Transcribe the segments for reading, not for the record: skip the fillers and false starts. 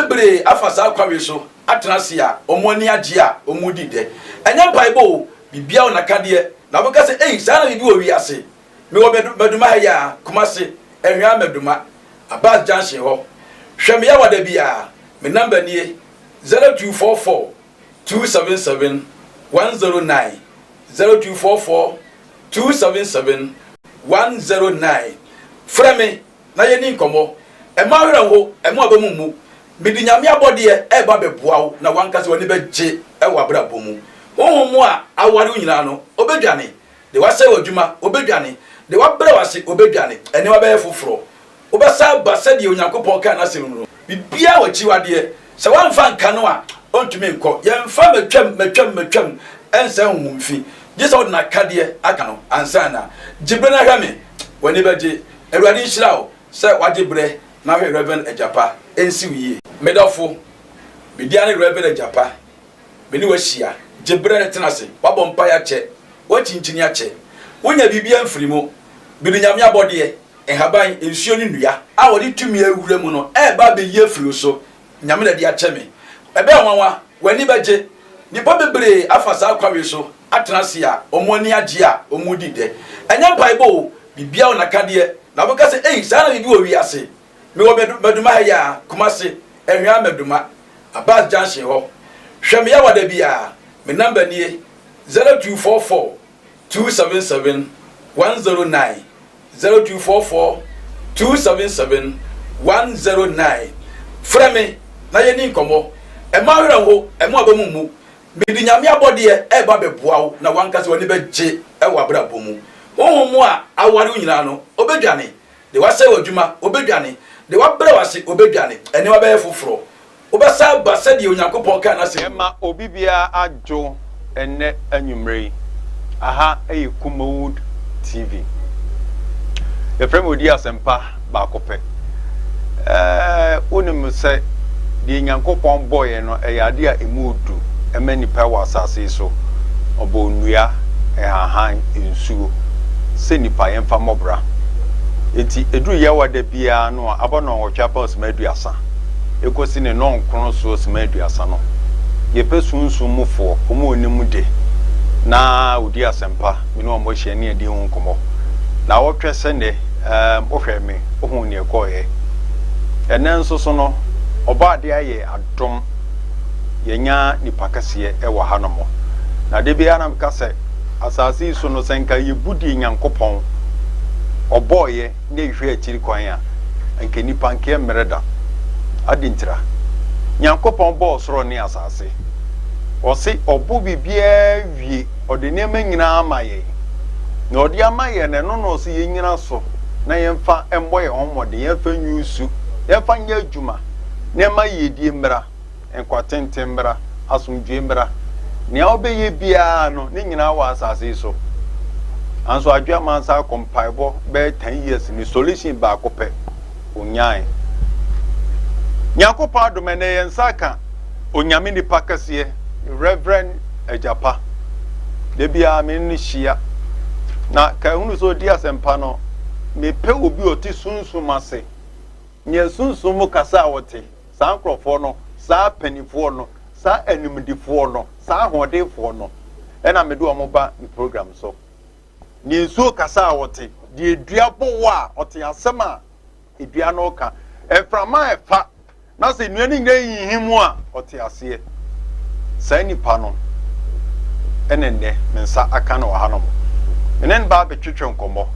bebree afa saa kwan wei so atena ase a wɔn ani agye a wɔredi dɛ. Ɛnyɛ mpaebɔ o, biribiara wɔ n'akadeɛ. Na wobɛka sɛ, Ei, saa na biribi wɔ wiase. Mewɔ Maduma ha yi ara, Kumasi, Anhwea Maduma, Abas Junction hɔ. Hwɛ me Yawada biara. Me number nie, 0244 277 109, 0244 277 109. Frɛ me na yɛnni nkɔmmɔ. Mma wo werɛ nho, mma w'aba mu mmu. Mede Nyame abɔdeɛ reba abɛboa wo na w'ankasa w'ani bɛgye wɔ w'abrabɔ mu. Honhom a aware wo nyinaa no, ɔbɛdwane. Deɛ wasɛe w'adwuma, ɔbɛdwane. Deɛ wabrɛ wo ase, ɔbɛdwane. Nneɛma bɛyɛ foforɔ. Wobɛsan aba sɛdeɛ Onyankopɔn kaa n'asɛm no. Biribiara wɔ akyiwadeɛ. Sɛ woamfa anka no a, ɔntumi nkɔ. Yɛmfa matwam, matwam, matwam nsɛe honhom fi. Gye sɛ wode n'akadeɛ aka no ansa na. Gye berɛ na hwɛ me. W'ani bɛgye. Awurade nhyira wo sɛ woagye berɛ na ahwɛ Rev. Agyapa. Ɛnsi wo yie. Me dɔfo, me din ara ne Rev. Agyapa. Me ne wo ahyia. Gye berɛ na tena ase. Woabɔ mpaeɛ akyɛ. Woakyinkyini akyɛ. Wonya biribiara mfiri mu. Mede Nyame abɔdeɛ, nhaban, nsuo ne nnua a wɔde tumi awura mu no reba abɛyi afiri wo so. Nyame na ɛde akyɛ me. Ɛbɛyɛ nwanwa. W'ani bɛgye. Nnipa bebree afa saa kwan wei so atena ase a wɔn ani agye a wɔredi dɛ. Ɛnyɛ mpaebɔ o, biribiara wɔ n'akadeɛ. Na wobɛka sɛ, Ei, saa na biribi wɔ wiase. Mewɔ Maduma ha yi ara, Kumasi, Anhwea Maduma, Abas Junction hɔ. Hwɛ me Yawada biara. Me number nie, 0244 277 109, 0244 277 109. Frɛ me na yɛnni nkɔmmɔ. Mma wo werɛ nho, mma w'aba mu mmu. Mede Nyame abɔdeɛ reba abɛboa wo na w'ankasa w'ani bɛgye wɔ w'abrabɔ mu. Honhom a aware wo nyinaa no, ɔbɛdwane. Deɛ wasɛe w'adwuma, ɔbɛdwane. Deɛ wabrɛ wo ase, ɔbɛdwane. Nneɛma bɛyɛ foforɔ. Wobɛsan aba sɛdeɛ Onyankopɔn kaa n'asɛm mu no. Yɛma obi biara adwo ɛnnɛ anwumerɛ yi. Aha yɛ Kumawood TV. Yɛfrɛ me Odi Asɛmpa baako pɛ. Ɛɛ wonim sɛ deɛ Nyankopɔn bɔeɛ no ɛyɛ adeɛ a ɛmu odu ɛma nnipa wɔ asase yi so. Ɔbɔɔ nnua, nhahan, nsuo sɛ nnipa yɛmfa mmɔ bra. Enti ɛduru Yawa da biara no a abɔ nnɔnwɔtwe apɔn sima aduasa. Ekosi ne nnɔnkron soɔ sima aduasa no, yɛpɛ sunsum mu foɔ, wɔn a wɔnim de, na wɔdi asɛmpa, me ne wɔn ahyia ne yɛdi ho nkɔmmɔ. Naawɔtwɛ sɛ nnɛ, ɛɛm, wohwɛ me, wohuu deɛ ɛkɔeɛ. Ɛnnɛ nso so no, Ɔbɔadeɛ ayɛ adom, yɛanya nipa kɛseɛ wɔ hanom. Na da biara na meka sɛ, asase yi so no, sɛ nka yɛbu deɛ Nyankopɔn ɔbɔeɛ, na ehwɛ akyiri kwan a, anka nnipa nka ɛmmrɛ da. Ade ntira? Nyankopɔn bɔɔ soro ne asase. Ɔse ɔbɔ biribiara wie, ɔde nneɛma nyinaa ama yɛn. Nea ɔde ama yɛn no, ɛno na ɔse yɛnyina so na yɛmfa mmɔ yɛn ho mmɔden, yɛmfa nyi nsu, yɛmfa nyɛ adwuma, na ɛma yiedie mmra. nkwa tenten mmra, asomdwoe mmra. Nea wobɛyɛ biara no, ne nyinaa wɔ asase yi so. Nanso Adwoa Amansan akɔ mpaebɔ bɛyɛ 10 years ni, solution baako pɛ, onyae. Nyankopɔn adom ɛnɛ yɛn nsa aka Onyame nipa kɛseɛ, Reverend Agyapa. Da biara me ne no hyia. Na ka ehunu sɛ ɔdi asɛmpa no, mepɛ obi a ɔte sunsum ase. Nea sunsum mu kasa a ɔte. Saa nkorɔfoɔ no, saa apanimfoɔ no, saa animdefoɔ no, saa ahoɔdenfoɔ no ɛna mede wɔn ba me program so. Deɛ nsuo kasa a ɔte, deɛ dua bɔ wɔ a ɔte asɛm a dua no ka, mframa a ɛfa na sɛ nnua no nyinaa yihi mu a ɔte aseɛ. Saa nipa no ɛna nnɛ me nsa aka no wɔ hanom. Me ne no ba abɛtwetwe nkɔmmɔ.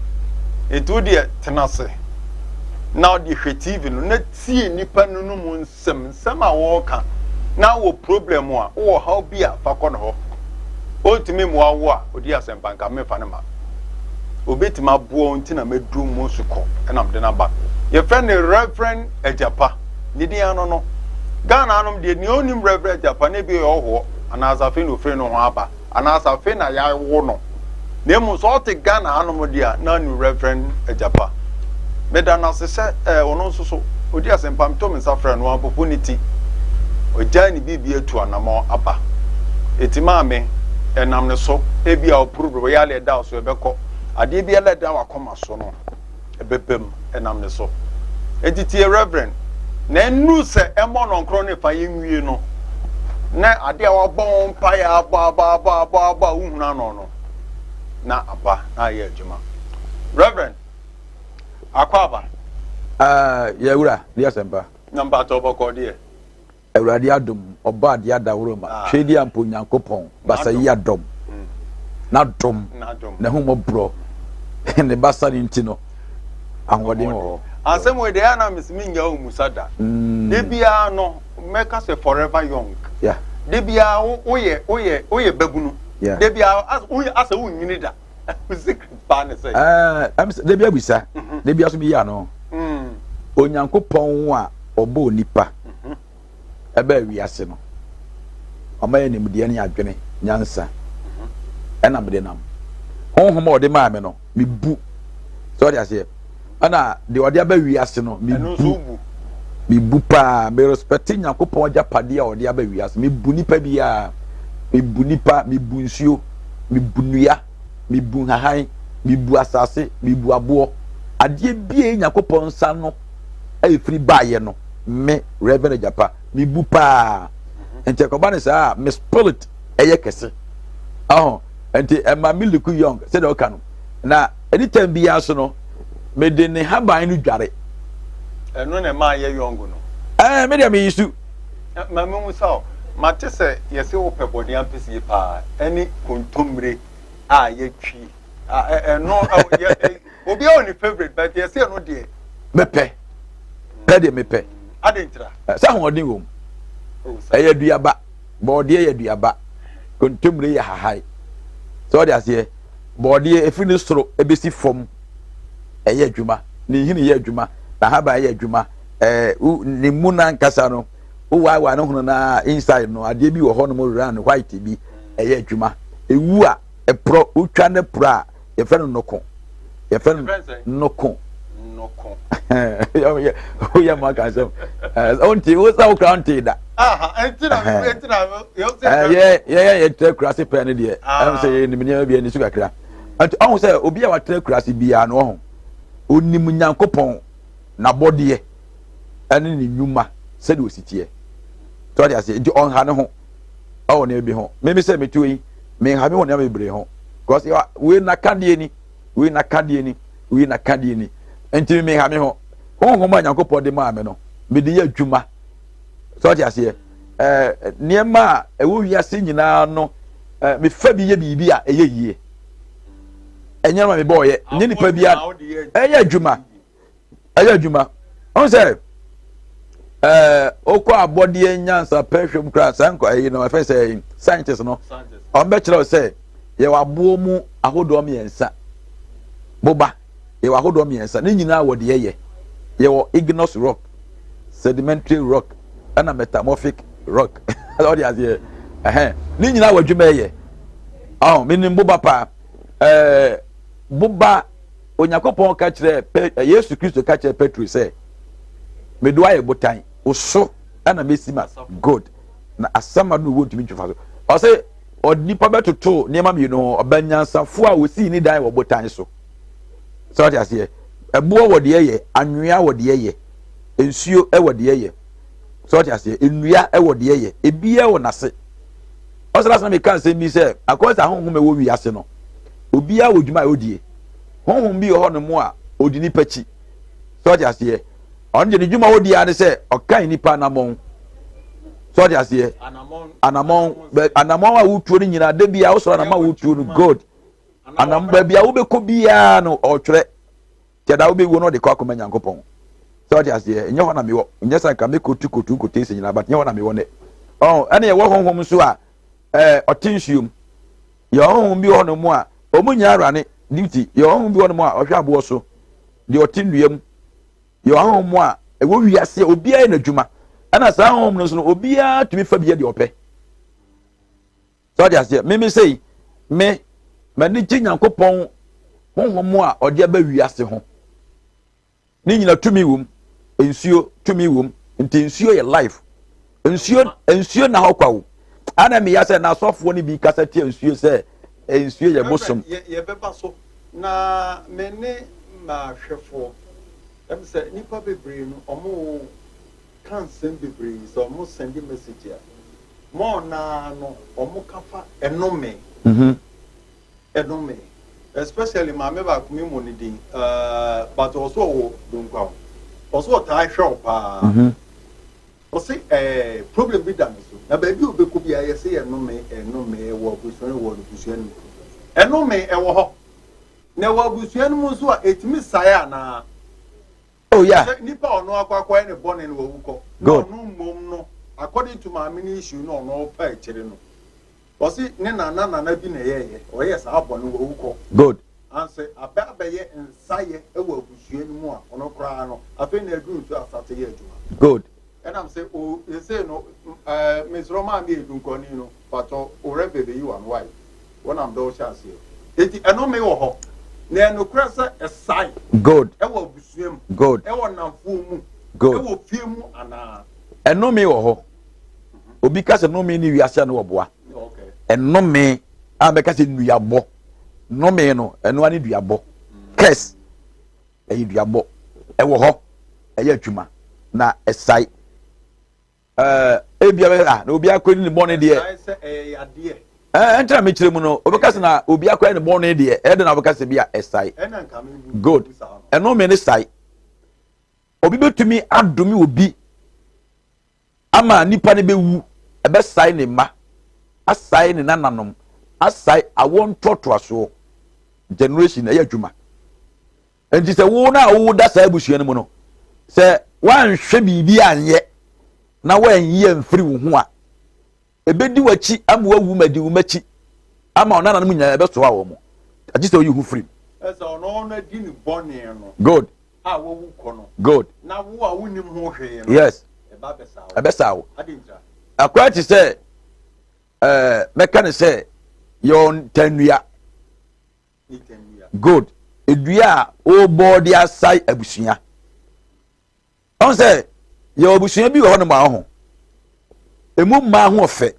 Enti wo deɛ tena ase na ɔde hwɛ TV no na tie nnipa no no mu nsɛm, nsɛm a wɔreka, na wɔ problem a, wowɔ haw bi a, fa kɔ ne hɔ. Ɔntumi mmoa wo a, ɔdi asɛmpa nka memfa no ma. Obetumi aboa wo nti na mɛduru mu sukɔ ɛna mede no aba. Yɛfrɛ no Reverend Agyapa. Ne din ano no. Ghana anom deɛ, nea ɔnnim Reverend Agyapa no ebi ɔyɛ ɔhoɔ anaasɛ afei na ofiri ne ho aba. Anaasɛ afei na yɛawo no. Na mmom sɛ ɔte Ghana hanom deɛ a, na ɔne Rev. Agyapa. Meda no ase sɛ eh, ɔno nso so, ɔdi asɛmpa, meto me nsa frɛ no, wampopo ne ti. Ɔgyae ne biribi atu anamɔn aba. Eti maame, ɛnam ne so, ebia ɔporo yale ɛda wo so, ɛbɛkɔ. Adeɛ biara ɛda w'akoma so no, ɛbɛba mu, ɛnam ne so. Enti tie Rev. Na ɛnnu sɛ ɛmmɔ nɔnkorɔ ne fa yɛnwie no, na adeɛ a wabɔ ho mpaeɛ abɔ abɔ abɔ abɔ abɔ a wohunu ano no, na aba na ayɛ adwuma. Reverend, akɔ aba. Uh, yɛwura, deɛ asɛmpa. Na mpakyɛw bɔkɔɔ deɛ. Awurade adom, ɔbɔ adeɛ adaworoma, ah. Twedeɛ ampa Onyankopɔn, basa yi adɔm, mm. n'adom, n'ahummɔborɔ, ne basa no nti no, ahoɔden wɔ hɔ. Asɛm wei deɛ ɛna mesi mi nya omusa da. Mm. De biara no mɛka sɛ forever young. Yeah. De biara woyɛ woyɛ woyɛ babunu. Yeah. De biara asɛ wonyini da. Secret paa ne sɛ. Ɛɛ ɛm de bi abisa. Mhm. De bi aso mi yi ano. Mm. Onyankopɔn a ɔbɔɔ nipa mhm. ɛbɛɛ wiase no ɔma yɛ nimdeɛ ne adwene nyansa mhm. ɛna mede nam honhom a ɔde maa me no mebu sɛ ɔde aseɛ ɛna deɛ ɔde aba wiase no mebu mebu paa me respect nyankopɔn agyapadeɛ a ɔde aba wiase mebu nipa biara mebu nipa mebu nsuo mebu nnua mebu nhahan mebu asase mebu aboɔ adeɛ bie nyankopɔn nsa no a ɛfiri baeɛ no me Reverend Agyapa mebu paa nti ɛkɔba ne saa a me spirit ɛyɛ kɛse ɔho nti ɛma me look young sɛdeɛ ɔka no na anytime biara so no mede ne haban no dware. Ɛno na ɛma ayɛ young no. Ɛɛ me deɛ meyi su. Ma me hu sɛ mate sɛ yɛse wopɛ bɔde ampesie paa ɛne kontommire a yɛtwi ɛno obiara wɔ ne favourite but yɛse ɛno deɛ. Mepɛ pɛ deɛ mepɛ. Ade ntira. Sɛ ahoɔden wɔ mu. Oh, ɛyɛ aduaba bɔɔdeɛ yɛ aduaba kontommire yɛ hahae sɛ ɔde aseɛ bɔɔdeɛ efiri ne soro ebesi fam ɛyɛ adwuma ne nhini yɛ adwuma n'ahaban yɛ adwuma ɛɛ ne mu n'ankasa no wowaawa ne hono na inside no adeɛ bi wɔ hɔ nom round white bi ɛyɛ adwuma ewu a ɛporɔ wotwa ne porɔ a yɛfrɛ no noko yɛfrɛ no noko noko woyɛ ma ka asɛm wonte wo sɛ wokora wonte da yɛyɛ yɛtrɛ kura se pɛɛ no deɛ ɛm sɛ yɛnim nneɛma bi ani so kakra nti ɔho sɛ obi a watrɛ kura se biara no ɔho onim nyankopɔn n'abɔdeɛ ɛne ne nnwuma sɛdeɛ ɔsi teɛ sɛ ɔde aseɛ nti ɔnha ne ho ɔwɔ nneɛma bi ho meme sɛ metuo yi menha me wɔ nneɛma bebree ho because wei nakadeɛ ni wei nakadeɛ ni wei nakadeɛ ni nti menha me ho honhom a nyankopɔn de maa me no mede yɛ adwuma sɛ ɔte aseɛ ɛɛ nneɛma a ɛwɔ wiase nyinaa no ɛɛ mefa bi yɛ biribi a ɛyɛ yie ɛnyɛ ma mebɔɔyɛ nyɛ nipa bi a ɛyɛ adwuma ɛyɛ adwuma ɔn sɛ ɛɛ okɔ abɔdeɛ nyansa pɛ hwɛm kura saa nkɔ ɛyi no ɛfɛ sɛ scientist no ɔn bɛkyerɛ sɛ yɛwɔ aboɔ mu ahodoɔ mmiɛnsa boba yɛwɔ ahodoɔ mmiɛnsa ne nyinaa wɔ deɛ yɛ yɛwɔ igneous rock sedimentary rock ɛna metamorphic rock ɔde aseɛ ɛhɛn ne nyinaa wɔ adwuma yɛ ɔn menim boba paa ɛɛ boba. Onyankopɔn ka kyerɛɛ Pe eh, Yesu Kristo ka kyerɛɛ Petro sɛ, Mede wo ayɛ botan, wo so na mesi ma good na asɛm a no wɔ ntumi ntwefa so. Ɔsɛ onipa bɛtoto nneɛma mmienu ho, ɔbɛ nyansafo a osii ne dan wɔ botan so. Sɛ ɔte aseɛ, ɛboɔ wɔ deɛ yɛ, anwea wɔ deɛ yɛ, nsuo wɔ deɛ yɛ. Sɛ ɔte aseɛ, nnua wɔ deɛ yɛ, ebiara wɔ n'ase. Ɔsɛ last na meka asɛm bi sɛ, akɔyɛ sɛ ahonhom ɛwɔ wiase no, obiara wɔ dwuma a ɔdie. Honhom bi wɔ hɔ nom a ɔdi nipa akyi. Sɛ ɔte aseɛ, ɔno deɛ ne dwuma a ɔdi ara ne sɛ ɔkan nipa anamɔn. Sɛ ɔte aseɛ, anamɔn, anamɔn a wotuo no nyinaa, da biara wosɔrɔ anamɔn a wotuo no good. Anam baabi a wobɛkɔ biara no ɔtwerɛ. Kyɛ da wobɛwuo no ɔde kɔ akɔma Nyankopɔn. Sɛ ɔte aseɛ, nyɛ hɔ na mewɔ. Nyɛ sɛ nka mɛkotu kotu nkotee sɛ nyinaa, but nyɛ hɔ na mewɔ nɛ. Ɔn, ɛne yɛwɔ honhom nso a, ɛɛ, ɔte nsuom. Yɛwɔ honhom bi wɔ hɔ nom a, wɔn nyinaa rane duty. Yɛwɔ honhom bi wɔ hɔ nom a, ɔhwɛ aboɔ so. Deɛ ɔte nnua mu. Yɛwɔ honhom a, ɛwɔ wiase a obiara yɛ n'adwuma. Ɛna saa honhom no nso no, obiara tumi fa bi yɛ deɛ ɔpɛ. Sɛ ɔde aseɛ, meme sei, me, m'ani gye Nyankopɔn honhom a ɔde aba wiase ho. Ne nyina tumi wom, nsuo tumi wom, nti nsuo yɛ life. Nsuo, nsuo na hɔ kwa o. Ana meya sɛ n'asɔfoɔ no bi kasa tia nsuo sɛ nsuo yɛ bosom. Yɛbɛba so na me ne m'ahwɛfoɔ, ɛm sɛ nnipa bebree no ɔmo. ka nsɛm bebree sɛ ɔmo send message a, more naa no ɔmo ka fa ɛnome. Ɛnome, especially maame baako mi mu ne din but ɔso ɔwɔ Dunkwa, ɔso ɔtaa hwɛ wo paa. Ɔsi problem bi da ne so na baabi a obɛkɔ bi ayɛ sɛ ɛnome, ɛnome ɛwɔ abusua no, wɔ abusua no mu, ɛnome ɛwɔ hɔ na ɛwɔ abusua no mu nso a etumi sae anaa? Oh yeah. Sɛ nipa a ɔno akɔ akɔyɛ ne bɔne no wawu kɔ na ɔno mmom no, according to maame no issue no, ɔno ɔpa akyire no, ɔsi ne nana nana bi na ɛyɛɛyɛ ɔyɛ saa bɔne, wawu kɔ. Anse abɛ abɛyɛ nsayɛ ɛwɔ abusua no mu a ɔno koraa no afei na aduru nso asate yɛ adwuma. Ɛnam sɛ o ese no mesrɛ maame edu nkɔni no patɔ owurɛ bebe yi wa no wae wɔnam dɔw hyɛ aseɛ eti ɛnome wɔ hɔ na ɛnokorɛ sɛ ɛsae ɛwɔ abusua mu, ɛwɔ namfoɔ mu, ɛwɔ fie mu anaa? Ɛnome wɔ hɔ. Obi ka sɛ nome ne wiase a, ne wɔboa. Ɛnome a bɛka sɛ nnuabɔ nome no, ɛno ane duabɔ, curse, ɛyɛ duabɔ. Ɛwɔ hɔ, ɛyɛ adwuma na ɛsae. Ebia bɛyɛ ah, na obi akɔ ne bɔne deɛ. Ɛsae sɛ ɛyɛ yadeɛ. Ɛntina mekyerɛ mu no, obɛka sɛ na obi akɔ ne bɔne deɛ, ɛyɛ dɛ na wobɛka sɛ bi a ɛsae. Ɛna nka me bu. Ɛnome ne sae. Obi bɛtumi adome obi ama nipa no bɛwu, ɛbɛsae ne mma, asae ne nananom, asae awoɔ ntoatoasoɔ, generation. Ɛyɛ adwuma. Nti sɛ wo no a woda saa abusua no mu no, sɛ woanhwɛ biribi anyɛ na woanyi amfiri wo ho a, ɛbɛdi w'akyi ama woawu, ma di wo m'akyi ama ɔnananom nyinaa ɛbɛsoa wɔ mo, agye sɛ woyi ho firi mu. Ɛsɛ ɔno ɔno adi ne bɔne no a wawu kɔ no na wo a wonim ho hwee no, ɛba bɛsa wo. Ɛbɛsa wo. Adi ntra. Akora te sɛ mɛka ne sɛ yɛwɔ ntannua. Ne tɛnnua. Good. Edua a wɔrebɔ de asae abusua. Ɔn sɛ yɛwɔ abusua bi wɔ hɔnom a ɔho emu mmaa ho ɔfɛ,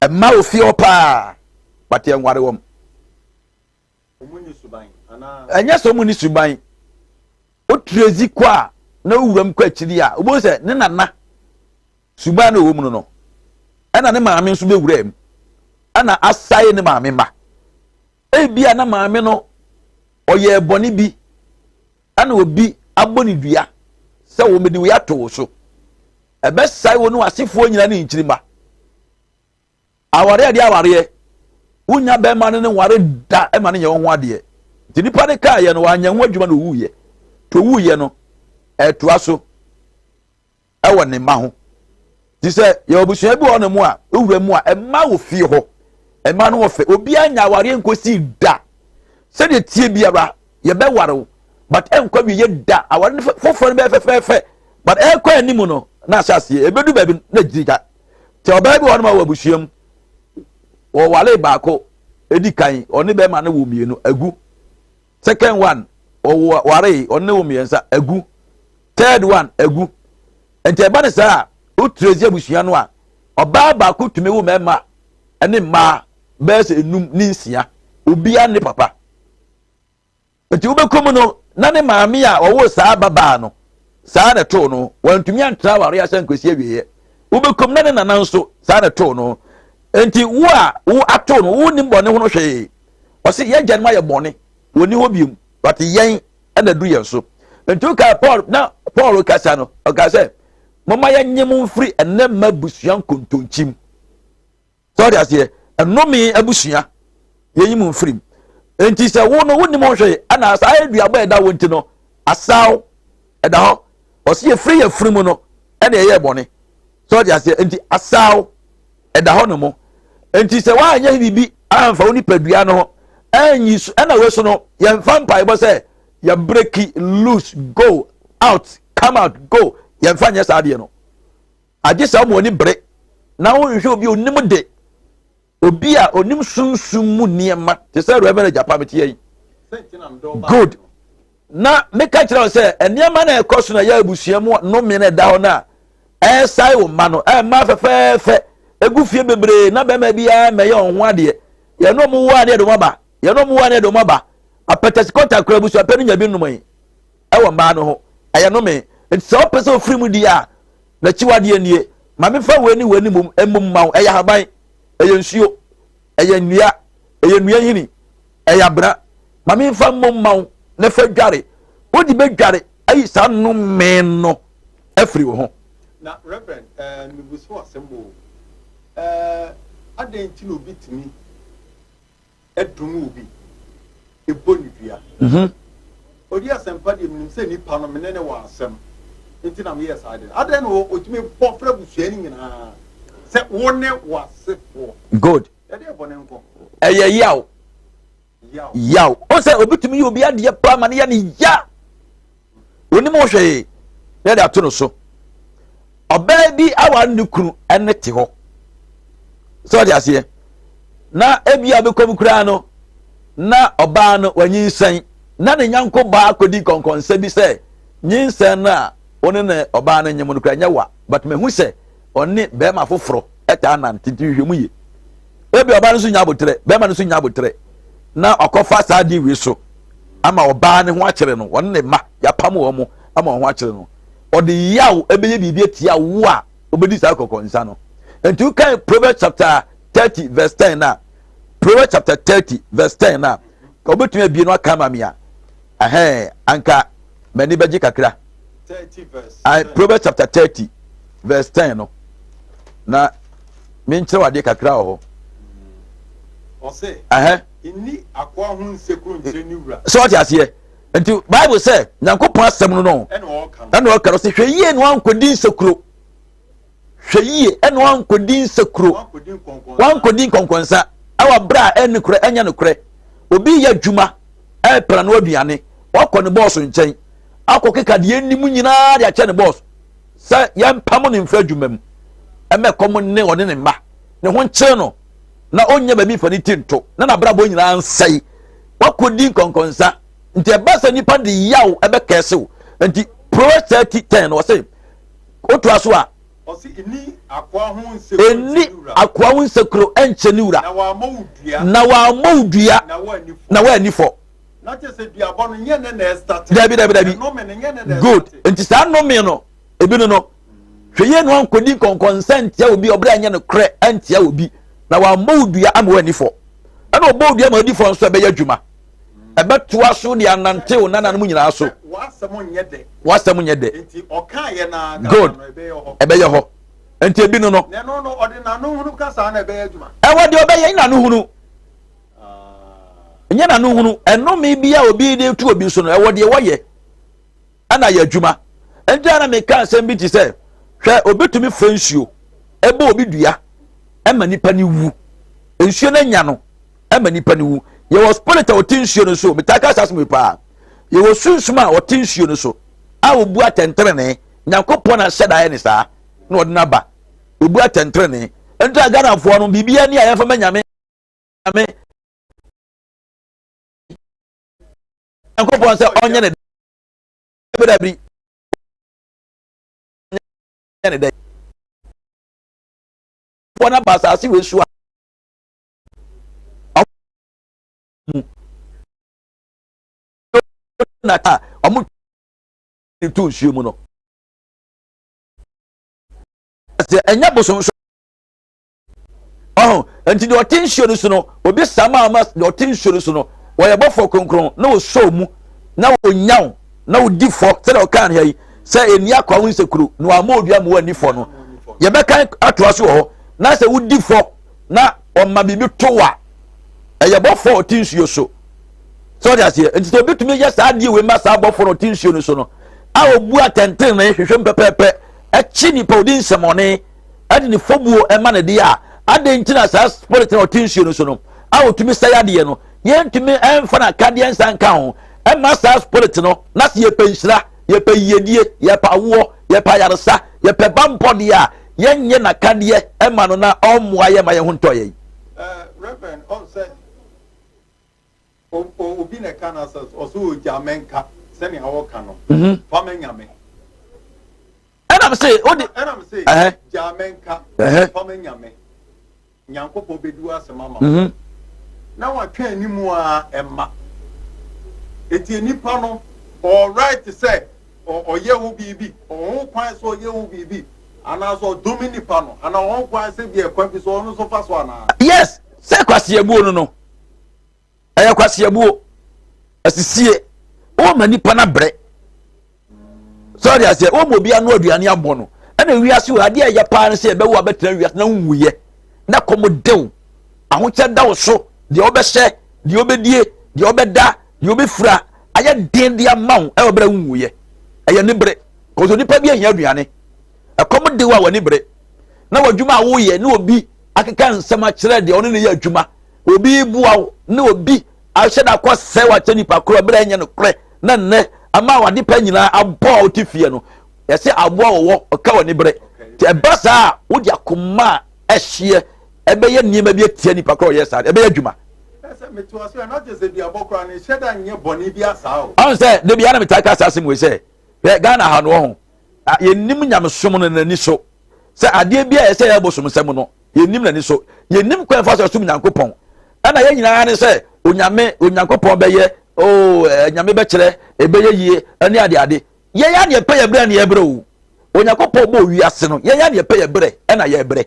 mmaa wɔ fie hɔ paa, but yɛnware wɔn. Ɔmo ni suban anaa? Ɛnyɛ sɛ ɔmo ni suban. Wotirezi kɔ a na owura mu kɔ akyiri a, wobɛhu sɛ ne nana suban na ɛwɔ mu no, ɛna ne maame nso bɛwura mu, ɛna asae ne maame mma. Ebia na maame no ɔyɛ bɔne bi, ɛna obi abɔ ne dua sɛ wɔn bɛde wei ato wo so, ɛbɛsae wo ne w'asefoɔ nyinaa ne nkyirima. Awareɛ deɛ, awareɛ wonya bɛrima no ne nware da ɛma no nyɛ wɔn ho adeɛ. Nti nipa no kaayɛ no, wanyɛ ho adwuma na owuiɛ. To owuiɛ no, ɛtoa so ɛwɔ ne mma ho. Ti sɛ yɛ abusua bi wɔ hɔ mu a owura mu a ɛma wɔ fie hɔ, ɛma no wɔ fɛ, obiara nya awareɛ nkosi da. Sɛdeɛ tie biara yɛbɛware wo, but ɛnkɔ wie yɛ da. Aware no foforɔ no bɛyɛ fɛfɛɛfɛ, but ɛkɔ anim no na ahyɛ aseɛ ebedu baabi na gyiri gya. Te ɔbaa bi wɔ hɔ nom a wɔ abusua mu, wɔware baako edi kan, ɔne bɛrima no wɔ mmienu, agu. Second one, ɔware, ɔne wɔ mmiɛnsa, agu. Third one, agu. Nti ɛba ne saa a, wotirezi abusua no a, ɔbaa baako tumi wo mmarima ne mmaa bɛyɛ sɛ enum ne nsia, obiara ne papa. Nti wobɛkɔ mu no na ne maame a ɔwɔ saa babaa no saa na ɛtoo no, wantumi antena aware ahyɛ nkwasi awieɛ. Wobɛkɔ mu na ne nana nso saa na ɛtoo no. Nti wo a wo ato no, wo nim bɔne ho no hwee. Ɔse yɛn agyanom ayɛ bɔne, wɔnni hɔ biom, but yɛn ɛna du yɛn so. Nti woka Paul na Paul kasa no, ɔka sɛ momma yɛnye mo mfiri ɛnɛ mma abusua nkontonkyim. Sɛ ɔde aseɛ, ɛnome abusua, yɛnyi mo mfiri mu. Nti sɛ wo no wonim ho hwee, ɛna saa aduabɔ ɛda wo nti no asaw ɛda hɔ. Ɔsi yɛfiri yɛfiri mu no ɛna ɛyɛ bɔne. Sɛ ɔde aseɛ, nti asaw ɛda hɔ no mo. Nti sɛ woanyɛ biribi amfa wo nipadua no ho ɛnyi so, ɛna wei so no yɛmfa mpaebɔ sɛ yɛ break loose, go out, come out, go. Yɛmfa nyɛ saa adeɛ no, agye sɛ wɔn ani bere na wɔnhwɛ obi a onim de, obi a onim sunsum mu nneɛma te sɛ Reverend Agyapa meteɛ yi. Good. Na meka kyerɛ wo sɛ nneɛma na ɛkɔ so na ɛyɛ abusua mu nnome na ɛda hɔ no a ɛresae wo mma no, ɛmma fɛfɛɛfɛ egu fie bebree na bɛrima biara mmɛyɛ wɔn ho adeɛ. Yɛn no ɔmo wo a ne yɛde wɔn aba, yɛn no ɔmo wo a ne yɛde wɔn aba. Apɛtɛsi kɔnta kura abusua pɛ no nya bi nnum yi ɛwɔ mmaa no ho, ɛyɛ nnome. Nti sɛ wopɛ sɛ ofiri mu di a, n'akyiwadeɛ nie. Ma memfa wei ne wei ne mmom mmom ma wo. Ɛyɛ ahaban, ɛyɛ nsuo, ɛyɛ nnua, ɛyɛ nnua nhini, ɛyɛ abena. Ma memfa mmom ma wo na fa dware. Wode bɛdware ayi saa nnome no afiri wo ho. Na Reverend, eh, mebu so asɛm o. Eh, adɛn nti na obi tumi dome obi, bɔ no dua? Mhm. Odi asɛmpa deɛ menim sɛ nipa no mene ne wɔ asɛm nti na meyɛ saa deɛ. Adɛn na ɔtumi bɔ frɛ abusua no nyinaa sɛ wo ne w'asefoɔ? Good. Ɛdeɛ bɔ ne nkɔ. Ɛyɛ yaw. Yaw. O sɛ obi tumi yɛ obi adeɛ paa ma no yɛ ne ya. Onim ho hwee na yɛde ato no so. Ɔbaa bi aware ne kunu ne te hɔ. Sɛ ɔde aseɛ. Na ebi a bɛkɔ mu koraa no na ɔbaa no wanyinsɛn na ne nyanko baa kɔdi nkɔnkɔnsa bi sɛ nyinsɛn no a wo ne ne ɔbaa no nyem no koraa nyɛ wa but mahu sɛ ɔne bɛrima foforɔ ɛtaa nante nti hwehwɛ mu yie. Ebi ɔbaa no nso nya abotrɛ bɛrima no nso nya abotrɛ na ɔkɔfa saa di wei so ama ɔbaa ne ho akyere no wɔne ne mma yɛapam wɔn mo ama wɔn ho akyere no ɔde yaw ɛbɛyɛ biribi atia wo a wobɛdi saa kɔkɔ nsa no nti wokan Proverbs chapter 30 verse 10 na Proverbs chapter 30 verse 10 na ka wobɛtumi abie no aka ama me a ɛhɛn anka m'ani bɛgye kakra. Proverbs chapter 30 verse 10 no na menkyerɛ wo adeɛ kakra wɔ hɔ. Ɔse, Nni akoa ho nsekuro nkyerɛ ne wura. Sɛ ɔte aseɛ nti Bible sɛ Nyankopɔn asɛm no no ɛna ɔka no sɛ hwɛ yie na wankɔdi nsekuro hwɛ yie ɛna wankɔdi nsekuro wankɔdi nkɔnkɔnsa ɛwɔ berɛ a ɛne korɛ ɛnyɛ no korɛ obi yɛ adwuma ɛpra no aduane wakɔ ne bɔɔso nkyɛn akɔ keka deɛ anim nyinaa de akyɛ ne bɔɔso sɛ yɛmpam ne mfiri adwuma mu ɛmɛ kɔm ne ɔne ne mma ne ho nkyere no na ɔnyɛ baabi mfa ne ti nto na n'abrabɔ nyinaa nsɛe wakɔdi nkɔnkɔnsa nti ɛba sɛ nipa de yaw ɛbɛkɛsew nti Proverbs 30 10 no ɔse wotoa so a ɛni akoa ho nsekuro ɛnkyɛ ne wura na wammɔ wo dua na woanni fɔ. Dabi dabi dabi good nti saa nnome no ebi no no hwɛ yie na wankɔdi nkɔnkɔnsa ntia obi ɔbrɛ anyɛ no korɛ antia obi na wammɔ wo dua ama woanni fɔ ɛna ɔbɔ wo dua ma wodi fɔ nso ɛbɛyɛ adwuma ɛbɛtoa so de anantew nananom nyinaa so w'asɛm nyɛ dɛ good ɛbɛyɛ hɔ nti ebi no no ɛwɔ deɛ ɔbɛyɛ n'ano hunu nyɛ n'ano hunu ɛnome bi a obi de tu obi so no ɛwɔ deɛ wɔyɛ ɛna yɛ adwuma nti ana meka asɛm bi te sɛ hwɛ obi tumi fɛ nsuo ɛbɔ obi dua ɛma nipa ne wu nsuo no anya no ɛma nipa no wu yɛwɔ spirit a ɔte nsuo no so metaa ka saa asɛm yi paa yɛwɔ sunsum a ɔte nsuo no so a ɔbu atɛntenenee nyankopɔn ahyɛ da ayɛ ne saa na ɔde no aba ɔbu atɛntenenee nti a ghanafoɔ no biribiara ni a yɛmfa ma nyame nyame nyankopɔn sɛ ɔnyɛ ne dabi nyɛ ne dɛ foɔ no aba asase wei so a mu na ta ɔmo to nsuo mu no sɛ ɛnyɛ bosomso Ɔho, nti deɛ ɔte nsuo no so no, obi sama ama deɛ ɔte nsuo no so no, wɔyɛ bɔfoɔ kronkron na ɔsɔ mu na ɔnya wo na ɔdi fɔ sɛdeɛ ɔkaa no ha yi sɛ ɛni akwa wo nsekuro na wama odua ma woanni fɔ no. Yɛbɛkan atoa so wɔ hɔ na sɛ wodi fɔ na ɔma biribi to wa ɛyɛ bɔfoɔ ɔte nsuo so sɛ ɔde aseɛ nti sɛ obi tumi yɛ saa adeɛ wei ma saa bɔfoɔ no ɔte nsuo no so no a ɔbu atɛntene hwehwɛ mu pɛpɛɛpɛ ɛkye nipa ɔdi nsɛmɔne ɛde ne fɔbuo ɛma ne deɛ a, adɛn nti na saa spirit na ɔte nsuo no so no a ɔtumi sɛe adeɛ no yɛntumi ɛmfa n'akadeɛ nsa nka ho ɛma saa spirit no na sɛ yɛpɛ nhyira yɛpɛ yiedie yɛpɛ awoɔ yɛpɛ ayaresa yɛpɛ bampɔ deɛ a yɛnyɛ n'akadeɛ ɛma no na ɔmmoa yɛ ma yɛn ho ntɔ yɛn. Reverend, ɔn sɛ obi na ɛka no sɛ ɔsɛ ogya mɛnka sɛnea wɔka no mhm. fa mɛnyame ɛna se o de. ɛna se gyaa mɛnka fa ma nyame nyankopɔn bɛdi w'asɛm ama mhm. na watwɛn anim a ɛma eti nipa no ɔright sɛ ɔyɛ ho biribi? Ɔwɔ ho kwan sɛ ɔyɛ ho biribi anaasɛ ɔdome nipa no anaa ɔwɔ ho kwan sɛ bi ɛkwan bi so ɔno nso fa so anaa? Yes, sɛ kwaseabuo no no ɛyɛ kwaseabuo asisie wɔma nipa no abrɛ sɛ ɔde aseɛ wɔma obi ano aduane abɔ no ɛna wiase wɔ adeɛ a ɛyɛ paa no sɛ ɛbɛwo abɛtena wiase na nwuyɛ na kɔm dew ahokyɛ da wo so deɛ wobɛhyɛ deɛ wobɛdie deɛ wobɛda deɛ wobɛfira ayɛ den de ama wo ɛwɔ berɛ nwuyɛ ɛyɛ ne bere kɔsɛ nipa bi ahia aduane ɛkɔm dew a w'ani bere na w'adwuma a woyɛ ne obi akeka nsɛm akyerɛ deɛ ɔne ne yɛ adwuma obi boa wo ne obi ahyɛ da akɔ sɛ wakyɛ nipa korɔ berɛ ɛnyɛ no korɛ na nnɛ ama wade pa nyinaa abɔ a wote fie no yɛsɛ aboa wɔwɔ ɔka w'ani bere nti ɛba saa a wode akoma a ɛhyeɛ ɛbɛyɛ nneɛma bi atia nipa korɔ ɔyɛ saa ɛbɛyɛ adwuma. Ɔn sɛ da biara na metaa ka saa asɛm wei sɛ hwɛ Ghana ha no ɔho yɛnim nyamesom no n'ani so sɛ adeɛ bi a ɛsɛ yɛ bosom nsɛm no yɛnnim n'ani so yɛnnim kwan fa so ɛsom nyankopɔn ɛna yɛn nyinaa ne sɛ onyame onyankopɔn bɛyɛ oo eh, nyame bɛkyerɛ ɛbɛyɛ yie ɛne ade ade yɛn a neɛ pɛ yɛ berɛ ne yɛbrɛ o onyankopɔn bɔ wiase no yɛn a neɛ pɛ yɛ berɛ ɛna yɛbrɛ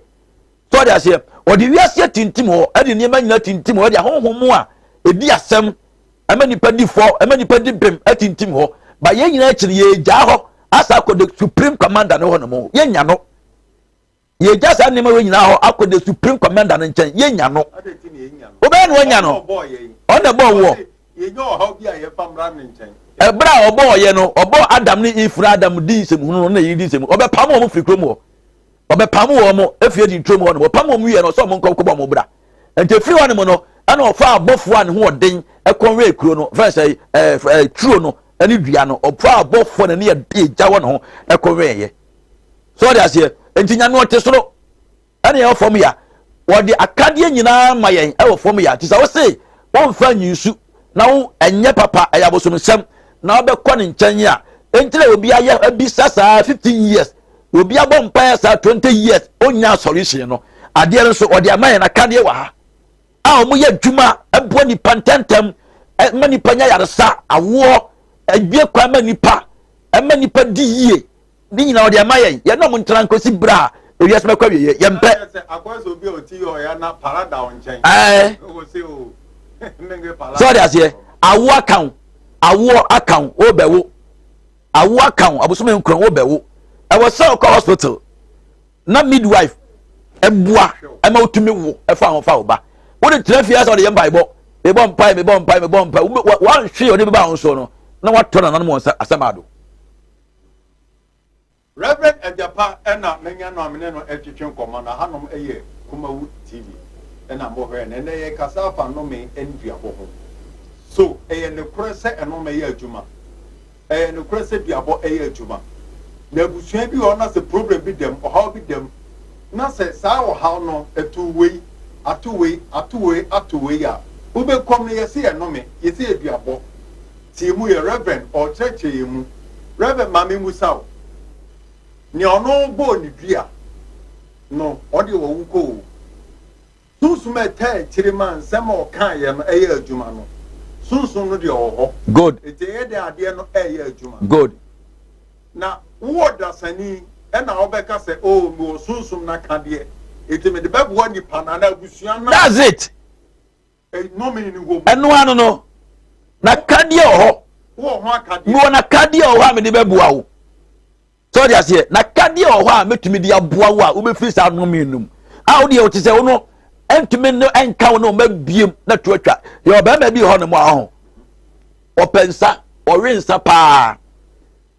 so ɔde aseɛ ɔde wiase atintim hɔ ɛde nneɛma nyinaa tintim hɔ ɛde ahonhom mu a ɛdi asɛm ɛma nipa di fɔ ɛma nipa di bem atintim hɔ ba yɛn nyinaa akyiri yɛgyaa hɔ asa akɔ the supreme commander no hɔ nom yɛnya no Yɛgya saa nneɛma wei nyinaa hɔ akɔ the supreme commander no nkyɛn. Yɛnya no. Wobɛyɛ no wanya no. Ɔno na ɛbɔɔ woɔ. Ɛberɛ a ɔbɔɔ yɛ no, ɔbɔɔ Adam ne Eve na Adam di nsɛmhunu no na yɛdi nsɛmhunu. Ɔbɛpam wɔn firi kurom hɔ. Ɔbɛpam wɔn efiri adi kurom hɔ no. Ɔpam wɔn wie no, ɔsɛ wɔn nkɔ kɔbɔ wɔn bra. Nti efiri hɔ nom no, ɛna ɔfa abɔfoɔ a ne ho ɔden ɛkɔnwee kuro no, fɛn sɛ ɛɛ ɛɛ turo no ɛne dua no. Ɔfa abɔfoɔ na ne yɛ gya wɔ ne ho ɛkɔnwee yɛ. So ɔde aseɛ nti nyame ɔte soro ɛne ɛwɔ fam ya wɔde akadeɛ nyinaa ma yɛn ɛwɔ fam ya nti sɛ wose wɔmfa nyinsu na wo ɛnyɛ papa ɛyɛ abosomsɛm na wobɛkɔ ne nkyɛn a nti na obi ayɛ abisa saa 15 years obi abɔ mpaeɛ saa 20 years ɔnya solution no adeɛ no nso ɔde ama yɛn akadeɛ wɔ ha a wɔyɛ adwuma boa nipa ntɛntɛm ma nipa nya yaresa awoɔ ebie kwan ma nipa ɛma nipa di yie ne nyinaa ɔde ama yɛn yɛn na ɔmo ntena nkosi bere a ewiase bɛkɔ awieɛ yɛn pɛ. Ɛɛ sɛ ɔde aseɛ awoɔ aka wo awoɔ aka wo wobɛwo awoɔ aka wo abosome nkron wobɛwo ɛwɔ sɛ ɔkɔ hospital na midwife ɛboa ɛma wotumi wo ɛfa ho fa wo ba wode tena fie asɛ ɔde yɛ mpaebɔ mebɔ mpae mebɔ mpae mebɔ mpae wanhwe ɔde bɛba ho soɔ no na watɔ nananom wɔn nsa asɛm ado. Rev. Agyapa na manya no a me ne no retwetwe nkɔmmɔ na hanom yɛ Kumawu TV na mohwɛ na ɛnnɛ yɛrekasa afa nnome ne duabɔ ho. So ɛyɛ nokorɛ sɛ ɛnome yɛ adwuma? Ɛyɛ nokorɛ sɛ duabɔ yɛ adwuma? Na abusua bi wɔ hɔ na sɛ problem bi da mu, ɔhaw bi da mu, na sɛ saa ɔhaw no ɛto wei, ato wei, ato wei, ato wei a, wobɛkɔm no yɛse yɛ nnome, yɛse yɛ duabɔ. Tie mu yɛ Rev. Ɔrekyerɛkyerɛ yɛn mu. Rev. Ma memmisa wo, nea ɔno bɔɔ ne dua no, ɔno deɛ wawu kɔ o. Sunsum a ɛtaa akyire ma nsɛm a ɔkaeɛ no ɛyɛ adwuma no, sunsum no deɛ ɔwɔ hɔ. Good. Enti ɛyɛ dɛn adeɛ no ɛyɛ adwuma? Good. Na wowɔ dasani ɛna wobɛka sɛ, oh, mewɔ sunsum no akadeɛ, enti mede bɛboa nipa no anaa abusua no a. That's it. Ɛno ano no, n'akadeɛ wɔ hɔ. Mewɔ n'akadeɛ wɔ hɔ a mede bɛboa wo. Sɛ ɔde aseɛ, n'akadeɛ wɔ hɔ a mɛtumi de aboa wo a wobɛfiri saa nnome no mu. A wodeɛ wote sɛ wo no ɛntumi ne ɛnka wo ne ɔma biem na to atwa. Yɛ ɔbarima bi hɔ nom a ɔho. Ɔpɛ nsa, ɔwe nsa paa.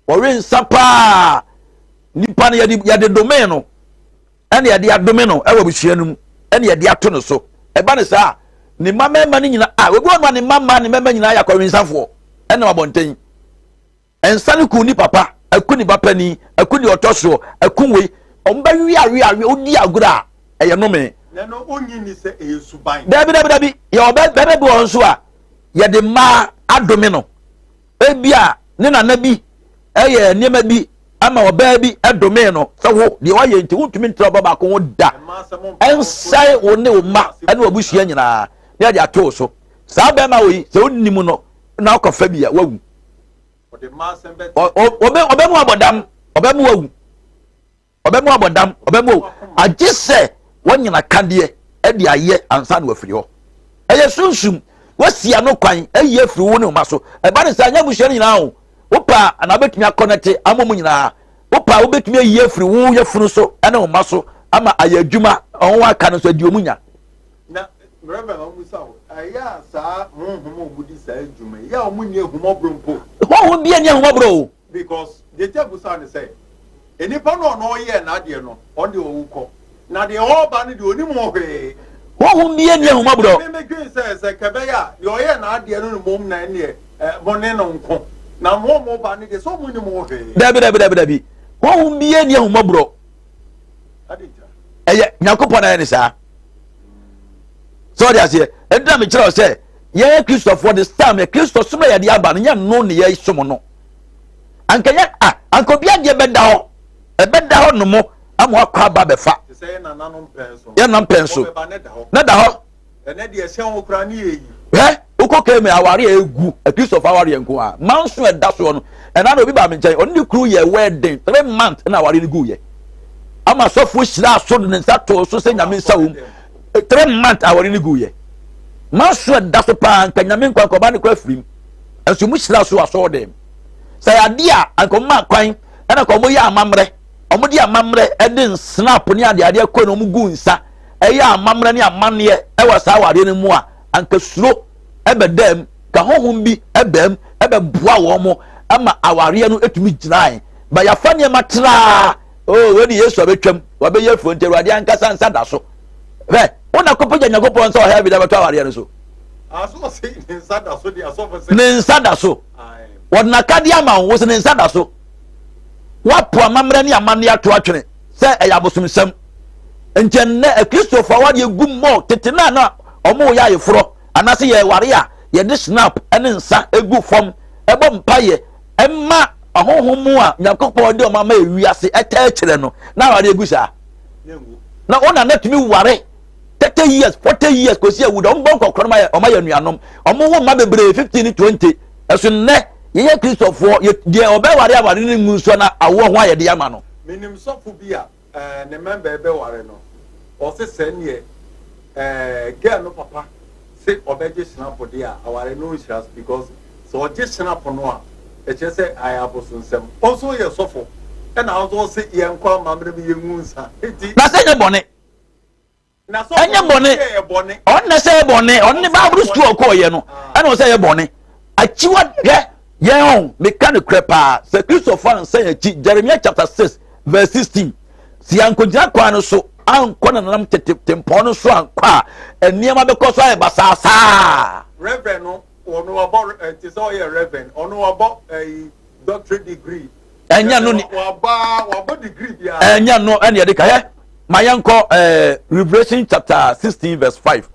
Ɔwe nsa paa. Nipa no yɛde yɛde domee no. Ɛna yɛde adome no ɛwɔ abusua no mu. Ɛna yɛde ato no so. Ɛba no saa ne mma mmarima no nyinaa a obi wɔ no a ne mma mmaa ne mmarima nyinaa yɛ akɔwensafoɔ ɛnam abɔnten. Nsa no ku ne papa, aku ne ba panin, aku deɛ ɔtɔ soɔ, aku wei. Wɔn bɛ we awe awe, wodi agorɔ a, ɛyɛ nome. Na no onnye nni sɛ ɛyɛ suban. Dabi dabi dabi, yɛwɔ bɛ bɛrima bi wɔ hɔ nso a, yɛde mmaa adome no. Ebia ne nana bi ɛyɛ nneɛma bi ama ɔbaa bi ɛdome no sɛ wo deɛ wayɛ nti wontumi ntra ɔba baako ho da. Ɛnsae wo ne wo mma ɛne w'abusua nyinaa na yɛde ato wo so. Saa bɛrima wɔ yi sɛ wonnim no na ɔkɔfa bi a wawu. Ɔbɛmu abɔdam, ɔbɛmu awu, ɔbɛmu abɔdam, ɔbɛmu awu. Agye sɛ wɔnyina kadeɛ de ayɛ ansa na wafiri hɔ. Ɛyɛ sunsum, wasi ano kwan ayi afiri wo ne wo ma so. Ɛba ne saa, nyɛ abusua no nyinaa o. Wopɛ a, anaa wobɛtumi akɔnɛte ama mu nyinaa. Wopɛ a, wobɛtumi ayi afiri wo yafunu so ne wo ma so ama ayɛ adwuma, ɔho aka no nso adi ɔmu nya. Na Reverend ɔmusa wo, ɛyɛ a saa honhom a wɔdi saa adwuma yi, yɛ a wɔn nni ahummɔborɔ mpo? Honhom bi nni ahummɔborɔ o. Because deɛ nti a busa ne sɛ, nnipa no ɔno ɔyɛɛ n'adeɛ no, ɔno deɛ ɔwu kɔ, na deɛ ɔreba no deɛ ɔnim ho hwee. Honhom bi nni ahummɔborɔ. Me medwen sɛ sɛ kɛbɛyɛ a deɛ ɔyɛɛ n'adeɛ no no mmom na ɛneɛ mo ne no nko, na mo a mo ba no deɛ sɛ ɔmo nim ho hwee. Dabi dabi dabi dabi, honhom bi nni ahummɔborɔ. Ɛyɛ Nyankopɔn na ayɛ ne saa. Sɛ ɔde aseɛ, ɛnti na mekyerɛ wo sɛ yɛyɛ Kristofoɔ de sam yɛ Kristo som a yɛde aba no, nyɛ no ne yɛ som no. Anka yɛ a, anka obi adeɛ bɛda hɔ, ɛbɛda hɔ no mo ama wakɔ aba bɛfa. Yɛ nananom pɛn so, na da hɔ. Ɛnɛ deɛ ɛhyɛ ho koraa ne yɛ yi. Hwɛ, wokɔ kɛmɛ aware a egu Akristofo awareɛ nko a, manso ɛda soɔ no, ɛna na obi baa me nkyɛn, ɔne ne kunu yɛ wedding, 3 months na aware no gu yɛ. Ama sɔfoɔ hyira so de ne nsa too so sɛ Nyame nsa wom. 3 months aware no gu yɛ. Manso ɛda so paa, nka Nyame nkwa nka ɔbaa no kora firim. Nso mu hyira so asɔɔ dɛm. Sɛ adeɛ a, anka ɔmo maa kwan, ɛna nka ɔmo yɛ amammerɛ, ɔmo de amammerɛ ɛde nsnap ne adeadeɛ kɔ na ɔmo gu nsa. Ɛyɛ amammerɛ ne amanneɛ wɔ saa awareɛ no mu a, anka suro bɛdaa mu, ka honhom bi baa mu bɛboa wɔn mo ma awareɛ no tumi gyinae. Ba yɛafa nneɛma traa, oh, wei de Yesu abɛtwam, wabɛyɛ afuo nti Awurade ankasa nsa da so. Hwɛ, wo na kɔpagya Nyankopɔn nsa wɔ heaven abɛtɔ awareɛ no so. Ne nsa da so. Wɔde n'akadeɛ ama wo, wo sɛ ne nsa da so. Woapo amammerɛ ne amanneɛ ato atwene sɛ ɛyɛ abosomsɛm. Nti ɛnnɛ Akristofo awadeɛ gu mmɔ tete no a na wɔreyɛ ayeforɔ anaasɛ yɛreware a yɛde snap ne nsa gu fam ɛbɔ mpaeɛ ɛma ahonhom mu a Nyankopɔn de wɔn ama ewiase ɛtaa akyerɛ no na awareɛ gu saa. Na wɔn nana tumi ware 30 years 40 years kɔsi awu da wɔn bɔ nkɔkorɔ no wɔn ayɛ anuanom wɔn wo mma bebree 15 ne 20 ɛso nnɛ yɛyɛ Kristofoɔ deɛ ɔbɛware aware no ngu nso na awoɔ ho ayɛ de ama no. Menim sɔfo bi a ne mɛmba bɛware no, ɔse sɛ neɛ girl no papa se ɔbɛgye hyinapo deɛ a, aware no nhyira so because sɛ ɔgye hyinapo no a, ɛkyerɛ sɛ ayɛ abosonsɛm. Ɔnso yɛ sɔfo ɛna ɔnso ɔse yɛnkɔ amammerɛ mu yɛngu nsa nti. Na sɛ nyɛ bɔne. Ɛnyɛ bɔne. Ɔno na sɛ ɛyɛ bɔne. Ɔno ne Bible school ɔkɔɔyɛ no ɛna ɔsɛ ɛyɛ bɔne. Akyiwa hwɛ yɛn ɔn meka no korɛ paa sɛ Kristofo ansan yɛn akyi Jeremiah chapter 6 verse 16 sɛ yɛankɔgyina kwan no so ankɔ nananom tete tempɔn no so ankɔ a nneɛma bɛkɔ so ayɛ basaa saa. Reverend no ɔno wabɔ te sɛ ɔyɛ reverend ɔno wabɔ ɛyi doctorate degree. Ɛnyɛ no ni wabɔ degree biara. Ɛnyɛ no ɛna yɛde ka hɛ ma yɛnkɔ ɛɛ Revelation chapter 16 verse 5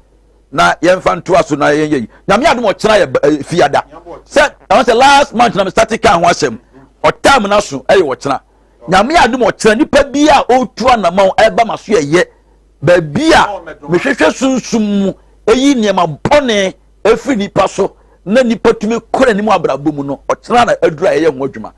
na yɛmfa ntoa so na yɛnyɛ yi Nyame adom ɔkyena yɛ eh, fiada sɛ ɛwɔ sɛ last month na me start ka ho asɛm ɔtam no so ɛyɛ ɔkyena Nyame adom ɔkyena nipa bi a ɔretu anamɔn ɛba ma so yɛyɛ baabi a mehwehwɛ sunsum mu ɛyi nneɛma bɔne ɛfiri nipa so na nipa tumi kɔ n'anim abrabɔ mu no ɔkyena na aduru a yɛyɛ ho adwuma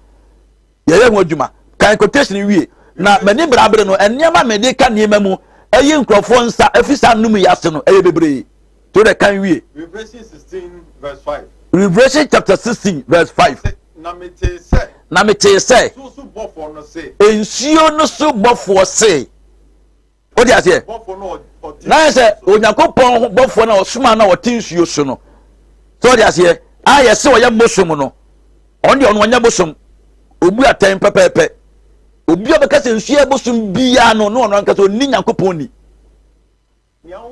yɛyɛ ho adwuma kan quotation wie na m'ani brabere no nneɛma mede ka nneɛma mu ɛyi nkurɔfoɔ nsa ɛfiri saa nnum yi ase no ɛyɛ bebree to the kan wie. Revelation 16 verse 5. Revelation chapter 16 verse 5. Na metee sɛ. Na metee sɛ. Nsuo so bɔfoɔ no se. Nsuo no so bɔfoɔ se. O de aseɛ. Na yɛ sɛ Onyankopɔn bɔfoɔ na ɔsoma na ɔte nsuo so no. Sɛ ɔde aseɛ a yɛsɛ ɔyɛ bosom no. Ɔno deɛ ɔno ɔnyɛ bosom. Obu atɛn pɛpɛɛpɛ. Obi a ɔbɛka sɛ nsuo yɛ bosom biara no, na ɔno ankasa ɔnni Nyankopɔn ni. Ɛnyɛ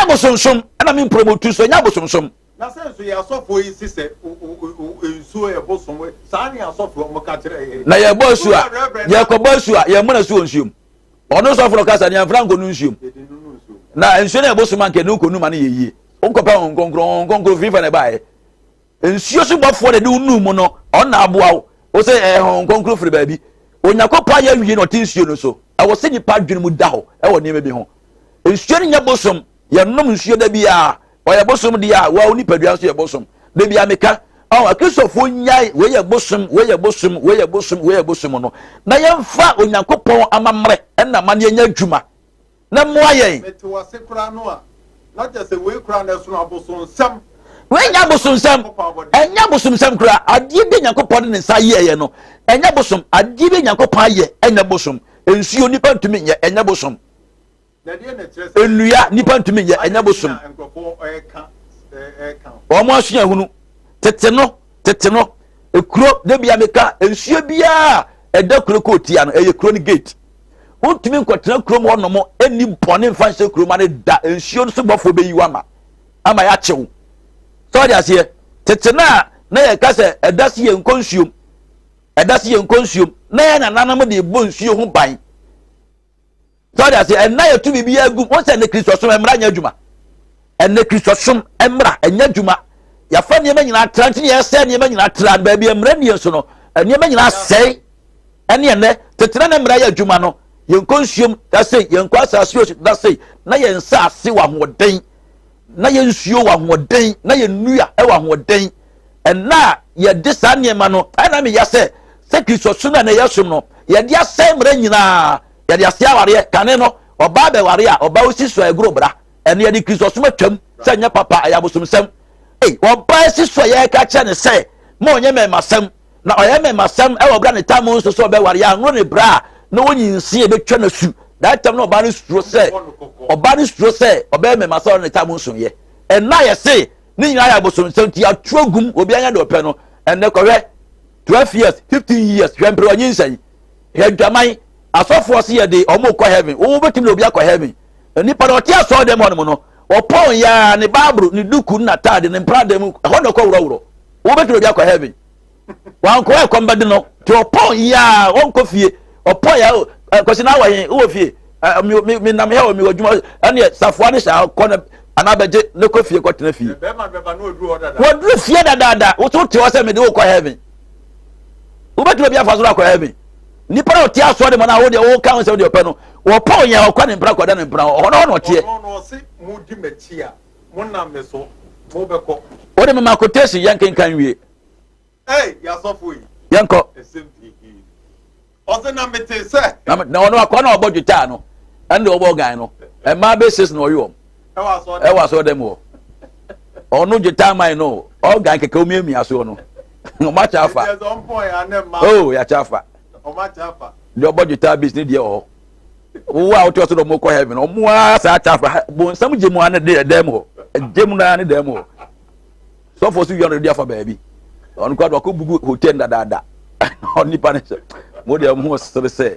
abosonsom ɛna me mpromotu so ɛnyɛ abosonsom. Na sɛ nso yɛ asɔfoɔ yi si sɛ nsuo yɛ bosom saa ne asɔfoɔ mo ka kyerɛ yɛ. Na yɛbɔ asu a yɛkɔbɔ asu a yɛmmɔ na su wɔ nsuom. Ɔno sɔfo no kasa ne yɛmfra nkɔnu nsuom. Na nsuo no yɛ bosom anka ɛne nkɔnu ma no yɛ yie. Wonkɔpɛ Honhom Kronkron, Honhom Kronkron firi fa na ɛbaeɛ. Nsuo so bɔfoɔ na ɛde wo nuu mu no, ɔno na aboa wo. Wo sɛ ɛyɛ Honhom Kronkron firi baabi. Onyankopɔn ayɛ awie na ɔte nsuo no so. Ɛwɔ sɛ nipa adwene mu da hɔ ɛwɔ nneɛma bi ho. Nsuo no nyɛ bosom. Yɛnom nsuo da biara. Ɔyɛ bosom deɛ a, wa wo nipadua nso yɛ bosom. Da biara meka. Ɔn, Akristofoɔ nnyae wei yɛ bosom, wei yɛ bosom, wei yɛ bosom, wei yɛ bosom no, na yɛmfa Onyankopɔn amammerɛ ɛna amanneɛ nyɛ adwuma na mmoa yɛn. Mete wase koraa no a, na kyerɛ sɛ wei koraa no ɛsono abosonsɛm. Wei nyɛ abosonsɛm, ɛnyɛ abosomsɛm koraa. Adeɛ bi a Nyankopɔn de ne nsa yɛeɛ no, ɛnyɛ bosom. Adeɛ bi a Nyankopɔn ayɛ, ɛnyɛ bosom. Nsuo, nipa ntumi nyɛ, ɛnyɛ bosom. Nnua, nipa ntumi nyɛ, ɛnyɛ bosom. Wɔn asua hunu. Tete no, tete no, ekuro, de bia meka, nsuo biara ɛda kuro kɔ tia no, ɛyɛ kuro no gate. Wontumi nkɔtena kurom hɔ nom ɛnni bɔne mfa nhyɛ kurom ano da, nsuo no so bɔfoɔ bɛyi wo ama, ama yɛakyew. Sɛ wɔde aseɛ, tete no a na yɛka sɛ ɛda se yɛnkɔ nsuom, ɛda se yɛnkɔ nsuom, na yɛn nananom de bɔ nsuo ho ban. Sɛ ɔde ase ɛnna yɛtu biribi agu wɔn sɛ ɛnɛ Kristosom mmra nyɛ adwuma. Ɛnɛ Kristosom mmra ɛnyɛ adwuma. Yɛafa nneɛma nyinaa tra nti na yɛsɛ nneɛma nyinaa tra baabi mmra nie nso no nneɛma nyinaa sɛe. Ɛne ɛnɛ tetena ne mmra yɛ adwuma no yɛnkɔ nsuom da sei yɛnkɔ asase osi da sei na yɛn nsa ase wɔ ahoɔden na yɛn nsuo wɔ ahoɔden na yɛn nnua wɔ ahoɔden. Ɛnna a yɛde saa nneɛma no ɛna meya sɛ sɛ Kristosom a na yɛsom no yɛde asɛe mmara nyinaa yɛde asɛe awareɛ kane no ɔbaa bɛware a ɔbaa osi so a ɛgoro bra ɛne yɛde Kristosom atwam sɛ nyɛ papa ɛyɛ abosomsɛm ei ɔbaa si so a yɛreka kyerɛ ne sɛ ma ɔnyɛ mɛmasɛm na ɔyɛ mɛmasɛm ɛwɔ bra ne tam nso sɛ ɔbɛware yɛ anworo ne bra a na wɔnyinsi ɛbɛtwa no su that time na ɔbaa no suro sɛ ɔbaa no suro sɛ ɔbɛyɛ mɛmasɛm ɔne ne tam nso yɛ ɛna yɛse ne nyinaa yɛ abosonsɛm nti yɛato agum obi anya deɛ ɔpɛ no ɛnɛ kɔhwɛ 12 years 15 years hwɛ mpere ɔnyinsɛn hwɛ dwaman asɔfoɔ se yɛde ɔmo kɔ heaven wo wobɛtumi de obi akɔ heaven nipa na ɔte asɔre dɛm hɔnom no ɔpɔn yaa ne baaburo ne duku ne n'ataade ne mpra mu ɛhɔ na ɔkɔ worɔworɔ wobɛtumi obi akɔ heaven wankɔ ɛkɔm bɛde no nti ɔpɔn yaa ɔnkɔ fie ɔpɔn yaa o kwasi na awɔ he wowɔ fie mi mi nam hɛ wɔ mi wɔ adwuma ɛneɛ safoa ne hyɛ akɔ ne anaa bɛgye ne kɔ fie kɔtena fie wɔduru fie dadaada woso te hɔ sɛ mede wokɔ heaven wobɛtumi obi afa soro akɔ heaven nipa na ɔte asoɔ de ma no a wodeɛ woka ho sɛ wodeɛ ɔpɛ no wɔpɔn yɛ ɔkɔ ne mpena kɔda ne mpena hɔ ɔhɔ na ɔteɛ wode mema quotation yɛnkenkan wie Hey, yasɔfo yi. Yɛnkɔ. Ɛsɛm pii. Ɔsɛ na mete sɛ. Na na ɔno akɔ na ɔbɔ dwetaa no ɛna ɔbɔ ɔgan no mmaa bɛ six na ɔyɛ wɔn. Ɛwɔ asɔ dɛm hɔ. Ɔno dwetaa man no ɔgan kɛkɛ omiamia soɔ no. Ɔmo akyɛ afa. Oh yɛakyɛ afa. Deɛ ɔbɔ dwetaa bis ne deɛ wɔ hɔ. Wo a wote ɔsɛ dɛ ɔmo kɔ heaven ɔmo ara saa akyɛ afa bonsam gye mu ara ne dɛm hɔ. Gye mu ara ne dɛm hɔ. Sɔfo so wia no de afa baabi. Ɔno kora de wakɔ bugu hotel dadaada. Onipa ne sɛ mo deɛ mo ho sere sɛ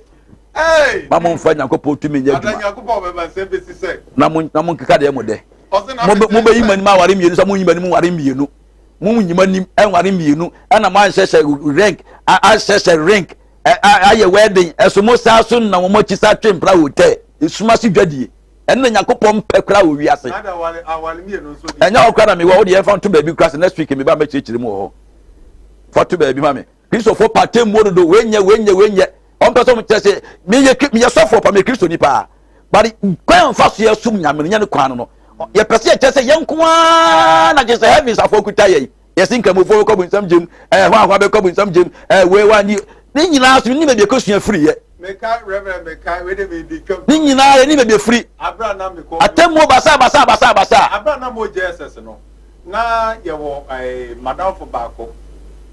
ma mo nfa Nyankopɔn tumi nyɛ adwuma. Na mo na mo nkeka deɛ mo dɛ. Mo bɛyi mo anim aware mmienu sɛ mo nyi mo anim nware mmienu. Mo nyi mo anim nware mmienu ɛna mo anhyɛhyɛ ring anhyɛhyɛ ring ayɛ wedding ɛso mo saa so na mo akyi saa twe mpra hotel. Esuma se dwadie. Ɛno na Nyankopɔn mpɛ koraa wɔ wiase. Ɛnyɛ hɔ koraa na mewɔ, wode yɛmfa nto baabi koraa sɛ next week meba mɛkyerɛkyerɛ mu wɔ hɔ. Fa to baabi ma me. Kristofo pa atemmuo dodo, wei nyɛ, wei nyɛ, wei nyɛ. Ɔmpɛ sɛ ɔmo kyerɛ sɛ meyɛ meyɛ sɔfoɔ pa, meyɛ Kristoni paa. But kwan a mfa so yɛsom Nyame no nyɛ ne kwan no no. Yɛpɛ sɛ yɛkyerɛ sɛ yɛn nko ara na kyerɛ sɛ heavens afoɔ kuta yɛn. Yɛsi nkramofoɔ bɛkɔ bonsam gyem, ɛɛ hwan hwan bɛkɔ bonsam gyem, ɛɛ wei wan ni. Ne nyinaa so ne baabi ɛkɔsua firi yɛ. Ne nyinaa yɛ ne baabi efiri. Atemmuo basaa basaa basaa basaa. Abira na mo JSS no na yɛwɔ ɛɛ madamfo baako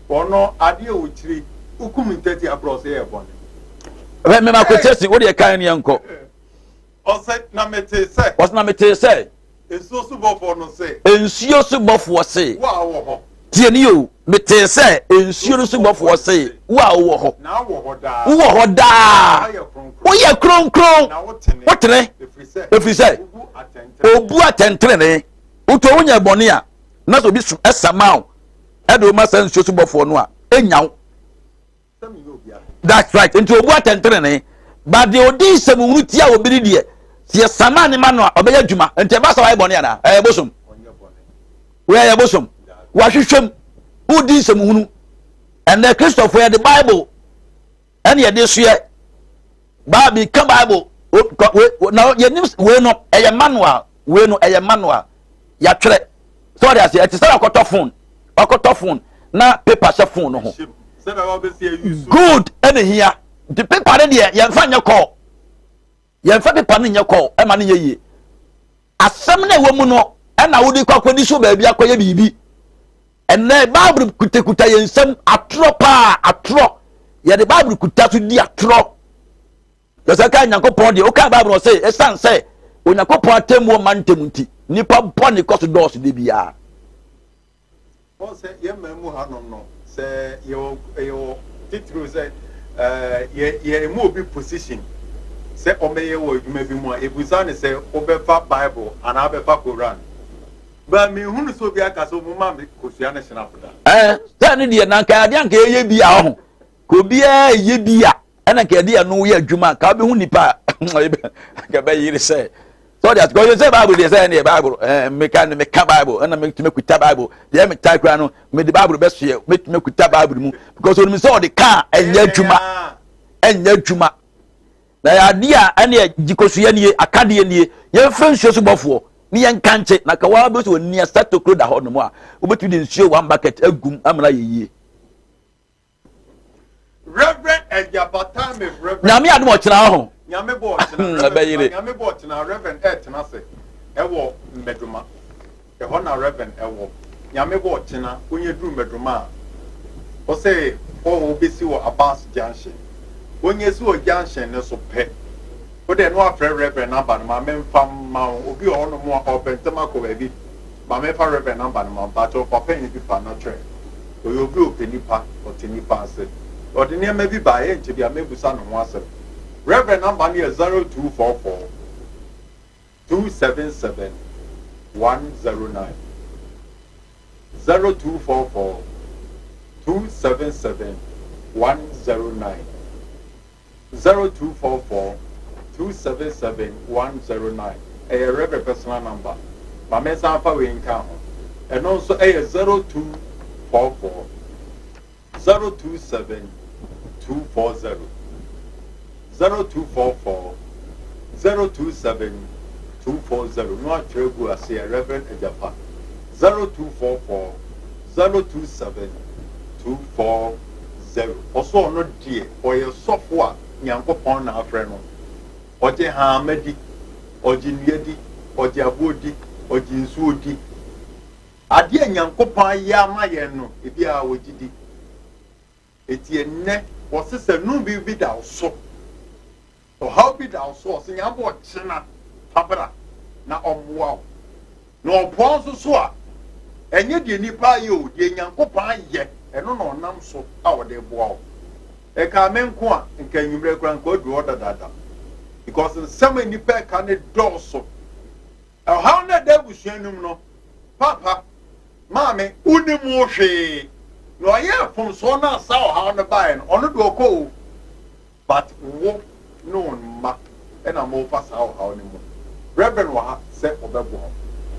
ɔno adeɛ ɔkyiri wokum ntɛti akorɔ sɛ yɛ bɔne. Hwɛ mema kotesi wo deɛ kan ne yɛnkɔ. Ɔsɛ na metee sɛ. Ɔsɛ na metee sɛ. Nsuo so bɔfoɔ no se. Nsuo so bɔfoɔ se. Wo a wowɔ hɔ. Tie nie o, metee sɛ nsuo no so bɔfoɔ se, wo a wowɔ hɔ. Na wowɔ hɔ daa. Wowɔ hɔ daa. Woyɛ kronkron. Woyɛ kronkron. Na wotene. Wotene. Ɛfiri sɛ. Ɛfiri sɛ. Obu atɛntenenee. Wotɔ wonyɛ bɔne a, na sɛ obi sama wo, ɛde wo ma saa nsuo so bɔfoɔ no a, ɛnya wo. That's right. Nti obu atɛntrenee. But deɛ odi nsɛmhunu tia obi ne deɛ, sɛ yɛsama ne ma no a, ɔbɛyɛ adwuma. Nti ɛba sɛ wayɛ bɔne anaa? Ɛyɛ bosom. Wɔyɛ bosom. Wahwehwɛ mu. Wodi nsɛmhunu. Ɛnɛ Kristofo yɛde Bible ɛne yɛde soɛ. Bible ka Bible. Na yɛnim wei no ɛyɛ manual. Wei no ɛyɛ manual. Yɛatwerɛ. Sɛ wɔde aseɛ ɛte sɛ wakɔtɔ phone. Wakɔtɔ phone. na paper hyɛ phone no ho. Good ɛna hia. Nti paper no deɛ yɛmfa nyɛ call. Yɛmfa paper no nyɛ call ɛma no nyɛ yie. Asɛm no a ɛwɔ mu no ɛna wode kɔ akɔdi so baabi akɔyɛ biribi. Ɛnɛ Bible kutakuta yɛn nsam atorɔ paa atorɔ. Yɛde Bible kuta so di atorɔ. Yɛsɛ ka Nyankopɔn deɛ woka Bible no sɛ ɛsiane sɛ Onyankopɔn atemmuo ma ntɛm nti nnipa bɔne kɔ so dɔɔso da biara. Wɔn sɛ yɛn man mu hanom no, sɛ yɛwɔ yɛwɔ titiriw sɛ ɛɛ yɛ yɛ mu obi position sɛ ɔmɛyɛ wɔ adwuma bi mu a, ebusa ne sɛ wobɛfa Bible anaa wobɛfa Koran. Ba mehunu sɛ obi aka sɛ ɔmo ma me kosua ne hyɛnafo da. Ɛɛ sɛ ne deɛ na nka adeɛ anka yɛyɛ bi a ɔho ka obiara yɛ bi a ɛna nka yɛde ɛno yɛ adwuma nka wobɛhu nipa a nka bɛyere sɛ sɛ ɔde ato ɔyɛ sɛ bible deɛ sɛ ɛne bible ɛɛ meka ne meka bible ɛna metumi kuta bible deɛ meta kura no mede bible bɛsoɛ metumi kuta bible mu because onim sɛ ɔde ka ɛnyɛ adwuma ɛnyɛ adwuma na yɛ adeɛ a ɛne gyikosua nie akadeɛ nie yɛmfrɛ nsuo so bɔfoɔ ne yɛnka nkye na ka waa bɛsɛ ɔni asa tokuro da hɔ nom a wobɛtumi de nsuo one bucket agum amena yɛ yie. Reverend Agyapata me Reverend. Nyame adum ɔkyena ɔho. Nyame bɔ ɔkyena. Ɛbɛyere. Nyame bɔ ɔkyena Reverend ɛtena ase ɛwɔ Mmɛdoma. Ɛhɔ na Reverend ɛwɔ. Nyame bɔ ɔkyena onye duru Mmɛdoma a ɔsɛ ɔwɔ obesi wɔ Abas Junction. Onye si wɔ junction ne so pɛ. Wode no afrɛ Reverend number no ma memfa mma wo. Obi wɔ hɔnom a ɔpɛ ntɛm akɔ baabi. Ma memfa Reverend number no ma wo. Mpakyɛw fa pɛn ne pepa na twerɛ. Ɔyɛ obi a ɔpɛ nnipa, ɔte nnipa ase. Ɔde nneɛma bi baeɛ, ɛnkyɛ biara mɛbusa ne ho asɛm. Reverend number no yɛ 0244 277 109. 0244 277 109. 0244 277 109 ɛyɛ Rev personal number. Ma me nsan mfa wei nka ho. Ɛno nso ɛyɛ 0244 027 240. 0244 027 240 no atwerɛ agu aseɛ Rev Agyapa 0244 027 240. Ɔso ɔno deɛ ɔyɛ sɔfo a Nyankopɔn na afrɛ no. Ɔgye haama di, ɔgye nnua di, ɔgye aboɔ di, ɔgye nsuo di. Adeɛ a Nyankopɔn ayɛ ama yɛn no, ebiara ɔgye di. Enti ɛnnɛ, wɔse sɛ nnome bi da wo so, Ɔhaw bi da wo so a, ɔse Nyame ɔkyena fa bra na ɔmmoa wo. Na ɔboa wo nso so a, ɛnyɛ deɛ nipa ayɛ o, deɛ Nyankopɔn ayɛ, ɛno na ɔnam so a ɔde boa wo. Ɛkaa me nko a, nka anwummerɛ koraa nka waduru hɔ dadaada. Because nsɛm a nipa ɛka ne dɔɔso. Ɔhaw no ɛda abusua no mu no, papa, maame, wonim ho hwee. Na ɔyɛ mfomsoɔ no a saa ɔhaw no baeɛ no, ɔno deɛ ɔkɔ o. But wo ne wo mma na morefa saa ɔhaw no mu. Reverend wɔ ha sɛ ɔbɛboa wo.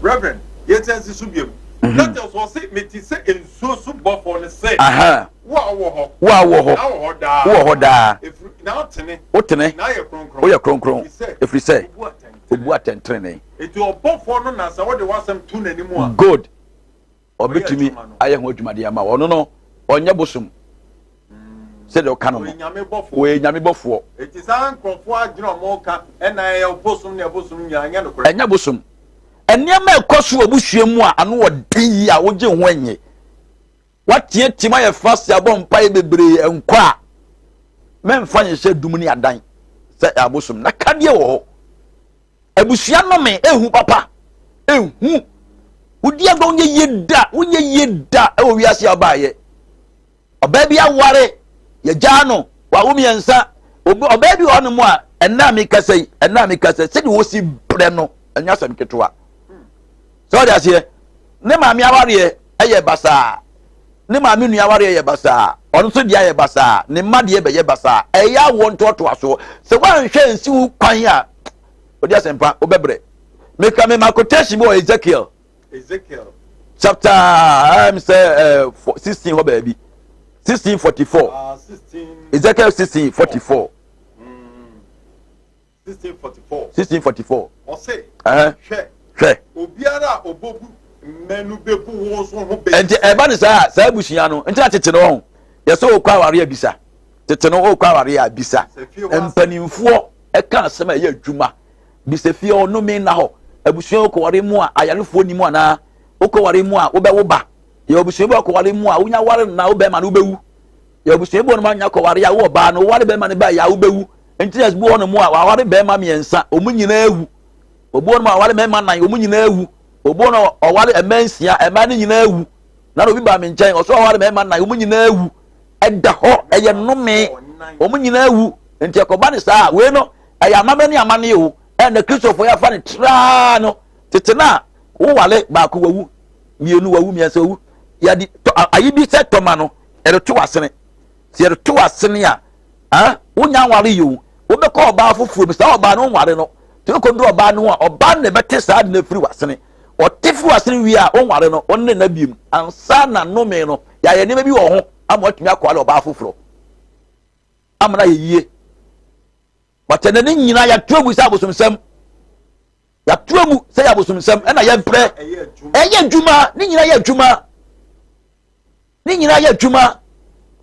Reverend, yɛnsan nsi so biom. Na kyerɛ sɛ ɔse, mete sɛ nsuo so bɔfoɔ no se, Wo a wowɔ hɔ, Wo a wowɔ hɔ, na wowɔ hɔ daa, wowɔ hɔ daa, ɛfiri, na wotene, wotene, na ayɛ kronkron, woyɛ kronkron, ɛfiri ɛfiri sɛ wobu atɛntenenee. wobu atɛntenenee. Enti ɔbɔfoɔ no na sɛ wode w'asɛm to n'anim a, Good. ɔbɛtumi ayɛ ho adwuma de ama ɔno no ɔnyɛ bosom sɛdeɛ ɔka no no ɔyɛ nyame bɔfoɔ ɛnyɛ bosom nneɛma ɛkɔ so wɔ abusua mu a ano ɔden yi a wogye ho ɛnyɛ wateateam ayɛ fast abɔ mpaeɛ bebree nkɔ a mɛmfa nhyɛ dum ne adan sɛ abosom na kadeɛ wɔ hɔ Abusua nnome ehu papa ehu wodi agorɔ wonyɛ yie da wonyɛ yie da ɛwɔ wiase a ɔbaayɛ ɔbaa bi aware yɛgyaa no wawo mmiɛnsa obi ɔbaa bi wɔ hɔnom a ɛnna a mekasa yi ɛnna a mekasa sɛdeɛ wɔsi brɛ no ɛnyɛ asɛm ketewa sɛ ɔde aseɛ ne maame awareɛ ɛyɛ basaa ne maame nua awareɛ yɛ basaa ɔno nso deɛ ayɛ basaa ne mma deɛ bɛyɛ basaa ɛyɛ awoɔ ntoatoasoɔ sɛ woanhwɛ nsi wo kwan a wode asɛmpa wobɛbrɛ meka mema quotation bi wɔ Ezekiel Ezekiel chapter sɛ 16 hɔ baabi 1644 Ezekiel 1644 1644. 1644. Ɔse, Ɛhɛn. hwɛ, Hwɛ. Obiara a ɔbɔbu Mma no bɛbu wo nso ho bɛ. Nti ɛba no saa a, saa abusua no, nti na tete no wɔn, yɛsɛ wokɔ awareɛ a bisa. Tete no wokɔ awareɛ a bisa. Mpanimfoɔ ɛka asɛm a ɛyɛ adwuma. Bisa fie hɔ, nnome nna hɔ. Abusua wokɔ ware mu a, ayarefoɔ nni mu anaa? Wokɔ ware mu a, wobɛwo ba. Yɛ abusua bi wokɔ ware mu a, wonya ware no na wo bɛrima no wobɛwu. Yɛ abusua bi wɔ nom anya kɔ ware a, wo ɔbaa no, woware bɛrima no ba yɛ a wobɛwu. Nti na bi wɔ nom a, waware bɛrima mmiɛnsa, wɔn nyinaa awu. Obi wɔ nom a waware mmarima nnan, wɔn nyinaa awu. Obi wɔ nom a ɔware mmaa nsia, mmaa no nyinaa awu. Na obi baa me nkyɛn, ɔso ɔware mmarima nnan, wɔn nyinaa awu. Ɛda hɔ, ɛyɛ nnome, wɔn nyinaa awu. Nti ɛkɔba ne saa, wei no, ɛyɛ amammerɛ ne amanneɛ o. Ɛna Kristofoɔ yɛafa no traa no, tete no a, woware baako wawu, mmienu wawu, mmiɛnsa wawu. Yɛde ayi bi sɛ tɔma no, yɛde to asene. Sɛ yɛde to asene a, ah, wonya nware yi o, wobɛkɔ ɔbaa foforɔ mu, saa ɔbaa no nware no, nti wokɔduru ɔbaa no ho a, ɔbaa no na ɛbɛte saa ade no afiri w'asene. Ɔte firi w'asene wie a, wonware no, wo ne no biem. Ansa na nnome no, yɛayɛ nneɛma bi wɔ ho ama watumi akɔware ɔbaa foforɔ ama no ayɛ yie. But ɛnɛ ne nyinaa yɛato agu sɛ abosomsɛm. Yɛato agu sɛ yɛ abosomsɛm ɛna yɛbrɛ. Ɛyɛ adwuma, ne nyinaa yɛ adwuma. Ne nyinaa yɛ adwuma.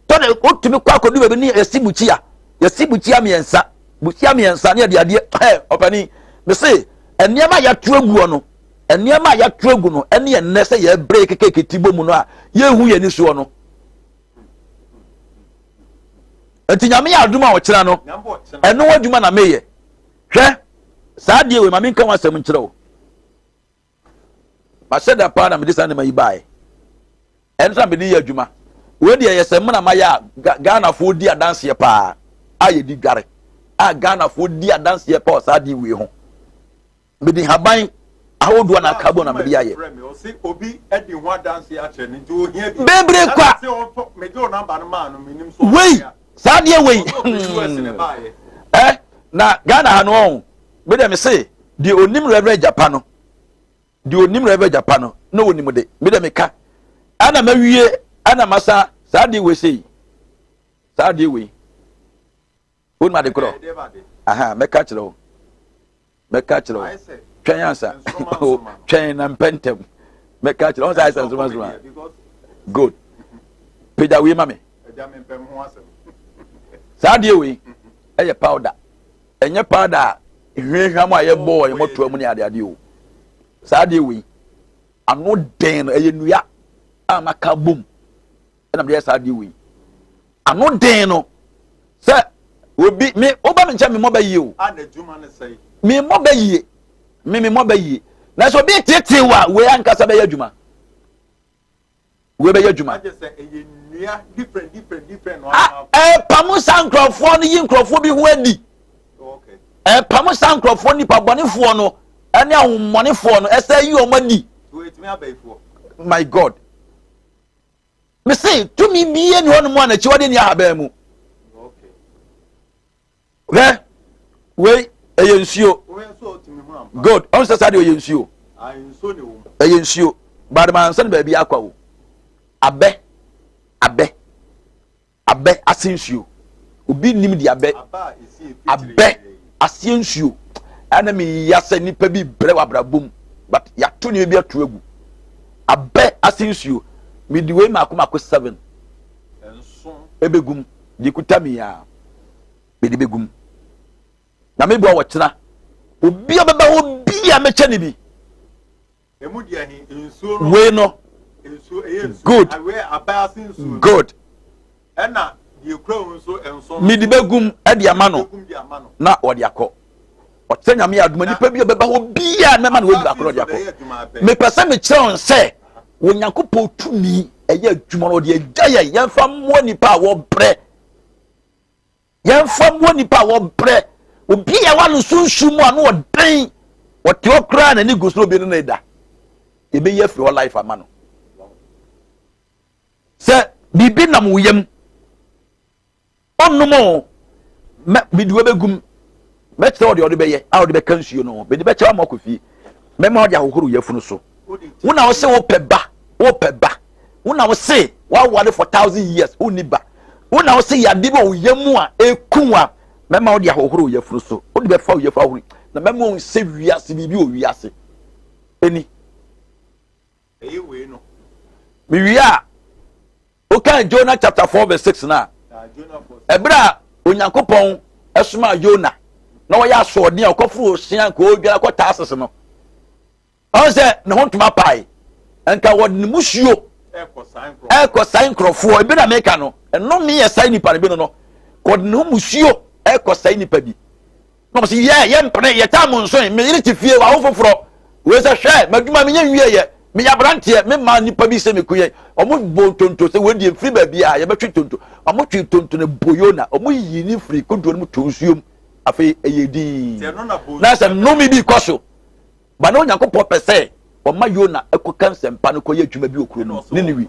Tɔ de wotumi kɔ akɔdu baabi ne yɛsi bukyia. Yɛsi bukyia mmiɛnsa. Bukyia mmiɛnsa ne yɛde adeɛ ɛ ɔpanin. Mese nneɛma a yɛato aguo no, nneɛma a yɛato agu no ɛne ɛnnɛ sɛ yɛbrɛ kekeke ti bɔ mu no a yɛnhu yɛn ani soɔ no. Nti Nyame yɛ adom a ɔkyena no, ɛno adwuma na meyɛ. Hwɛ, saa adeɛ wei ma menka ho asɛm nkyerɛ wo. Mahyɛ da paa na mede saa nneɛma yi baeɛ. Ɛno na mede yɛ adwuma. Wei deɛ yɛ sɛ mena mayɛ a Ghanafoɔ di adanseɛ paa a yɛdi dware a Ghanafoɔ di adanseɛ paa wɔ saa adeɛ wei ho. Mede nhaban ahodoɔ na aka bɔ na mede ayɛ. Bebree kwa. Wei saa adeɛ wei. Ɛ na Ghana ha no ɔn. Me deɛ me se deɛ onim Reverend Japa no deɛ onim Reverend Japa no na onim de me deɛ meka ɛna mawie ɛna masa saa adeɛ wei sei saa adeɛ wei wonim ade korɔ aha mɛka kyerɛ wo mɛka kyerɛ wo twɛn ansa twɛn na mpɛ ntɛm mɛka kyerɛ wo sɛ ayɛ sɛ nsoma nsoma good pagya wei ma me saa adeɛ wei ɛyɛ powder Ɛnyɛ powder a hwehwam a yɛbɔ wɔ yɛn mmɔtoa mu ne adeade o. Saa adeɛ wei, ano den no, ɛyɛ nnua a maka bom ɛna mede yɛ saa adeɛ wei. Ano den no, sɛ obi me woba me nkyɛn me mmɔ bɛ yie o. Me mmɔ bɛ yie, me me mmɔ bɛ yie. Na sɛ obi tete wa wei ankasa bɛyɛ adwuma. Wei bɛyɛ adwuma. Ɛpamo saa nkurɔfoɔ no yi nkurɔfoɔ bi ho adi. Ɛpamo saa nkurɔfoɔ nipa bɔnefoɔ no ɛne ahommɔnefoɔ no ɛsɛ yi wɔn adi. My God. Mese tumi bie ni hɔ nom a n'akyiwadeɛ ni ahaban mu. Hwɛ, wei ɛyɛ nsuo. Good. Ɔn sɛ saa deɛ ɔyɛ nsuo. Ɛyɛ nsuo. But maa nsa no baabi akwa o. Abɛ, abɛ, abɛ ase nsuo. Obi nim de abɛ, abɛ aseɛ nsuo. Ɛna mi ya sɛ nipa bi brɛ wɔ abrabɔ mu. But yɛato nneɛma bi ato agu. Abɛ ase nsuo. Mede wei mako mako seven. Ebegum. Deɛ kuta mi ya. Mede bɛgu mu. Na meboa wɔ kyena. Obi a ɔbɛba hɔ bi a mɛkyɛ ne bi. Wei no. Good. Good. Mede bɛgu mu de ama no na ɔde akɔ. Ɔkyerɛ Nyame adoma nipa bi a ɔbɛba hɔ biara mɛma no wadi baako na ɔde akɔ. Mepɛ sɛ mekyerɛ wɔn sɛ Onyankopɔn tumi ɛyɛ adwuma no ɔde agya yɛn yɛmfa mmoa nipa a wɔbrɛ. Yɛmfa mmoa nnipa a wɔbrɛ. Obi a ɛwɔ no sunsum mu a no ɔden, ɔte hɔ koraa n'ani gu so obi no na ɛda. Yɛbɛyi afiri hɔ life ama no. Sɛ biribi nam wo yam, ɔnnom o, mɛ mede wobɛgum, mɛkyerɛ wo deɛ ɔde bɛyɛ a ɔde bɛka nsuo no ho, mede bɛkyɛ ama akɔ fie, mɛma ɔde ahohoro yafunu so. Wo na wo se wopɛ ba, wopɛ ba. Wo na wo se waware for thousand years, wonni ba. Wo na wo se yade bi wɔ wo yam mu a eku a, mɛma wode ahohoro wo yafunu so. Wode bɛfa wo yafunu ahohoro na mɛma wo sɛ wiase biribi wɔ wiase. Eni. Ɛyɛ wei no. Mewie a, wokan Jonah chapter 4 verse 6 no a, ɛberɛ a Onyankopɔn ɛsomaa Yona na ɔyɛ asoɔden a ɔkɔforo ɔsia nka ɔredware akɔ Tarsis no, ɔn sɛ ne ho ntoma pae, nka wɔde ne musuo ɛkɔ sae nkurɔfoɔ. Ebi na meka no, ɛnome yɛ sae nipa no bi no no, wɔde ne ho musuo ɛkɔ sae nipa bi. Na ɔmo sɛ yɛ yɛ mpene yɛ taa mo nso me yere te fie wawo foforɔ wei sɛ hwɛ m'adwuma menyɛ nwie yɛ meyɛ aberanteɛ me maa nipa bi sɛ meku yɛ ɔmo bɔ ntonto sɛ wei deɛ mfiri baabi a yɛbɛtwe ntonto. Ɔmo twe ntonto no bɔ Yona, ɔmo yi ne firi kodoɔ no mu to nsuom. Afei ɛyɛ dii na sɛ nnome bi kɔ so ba na Onyankopɔn pɛ sɛ ɔma Yona ɛkɔka nsɛmpa no kɔyɛ adwuma bi wɔ kuro no Niniwi.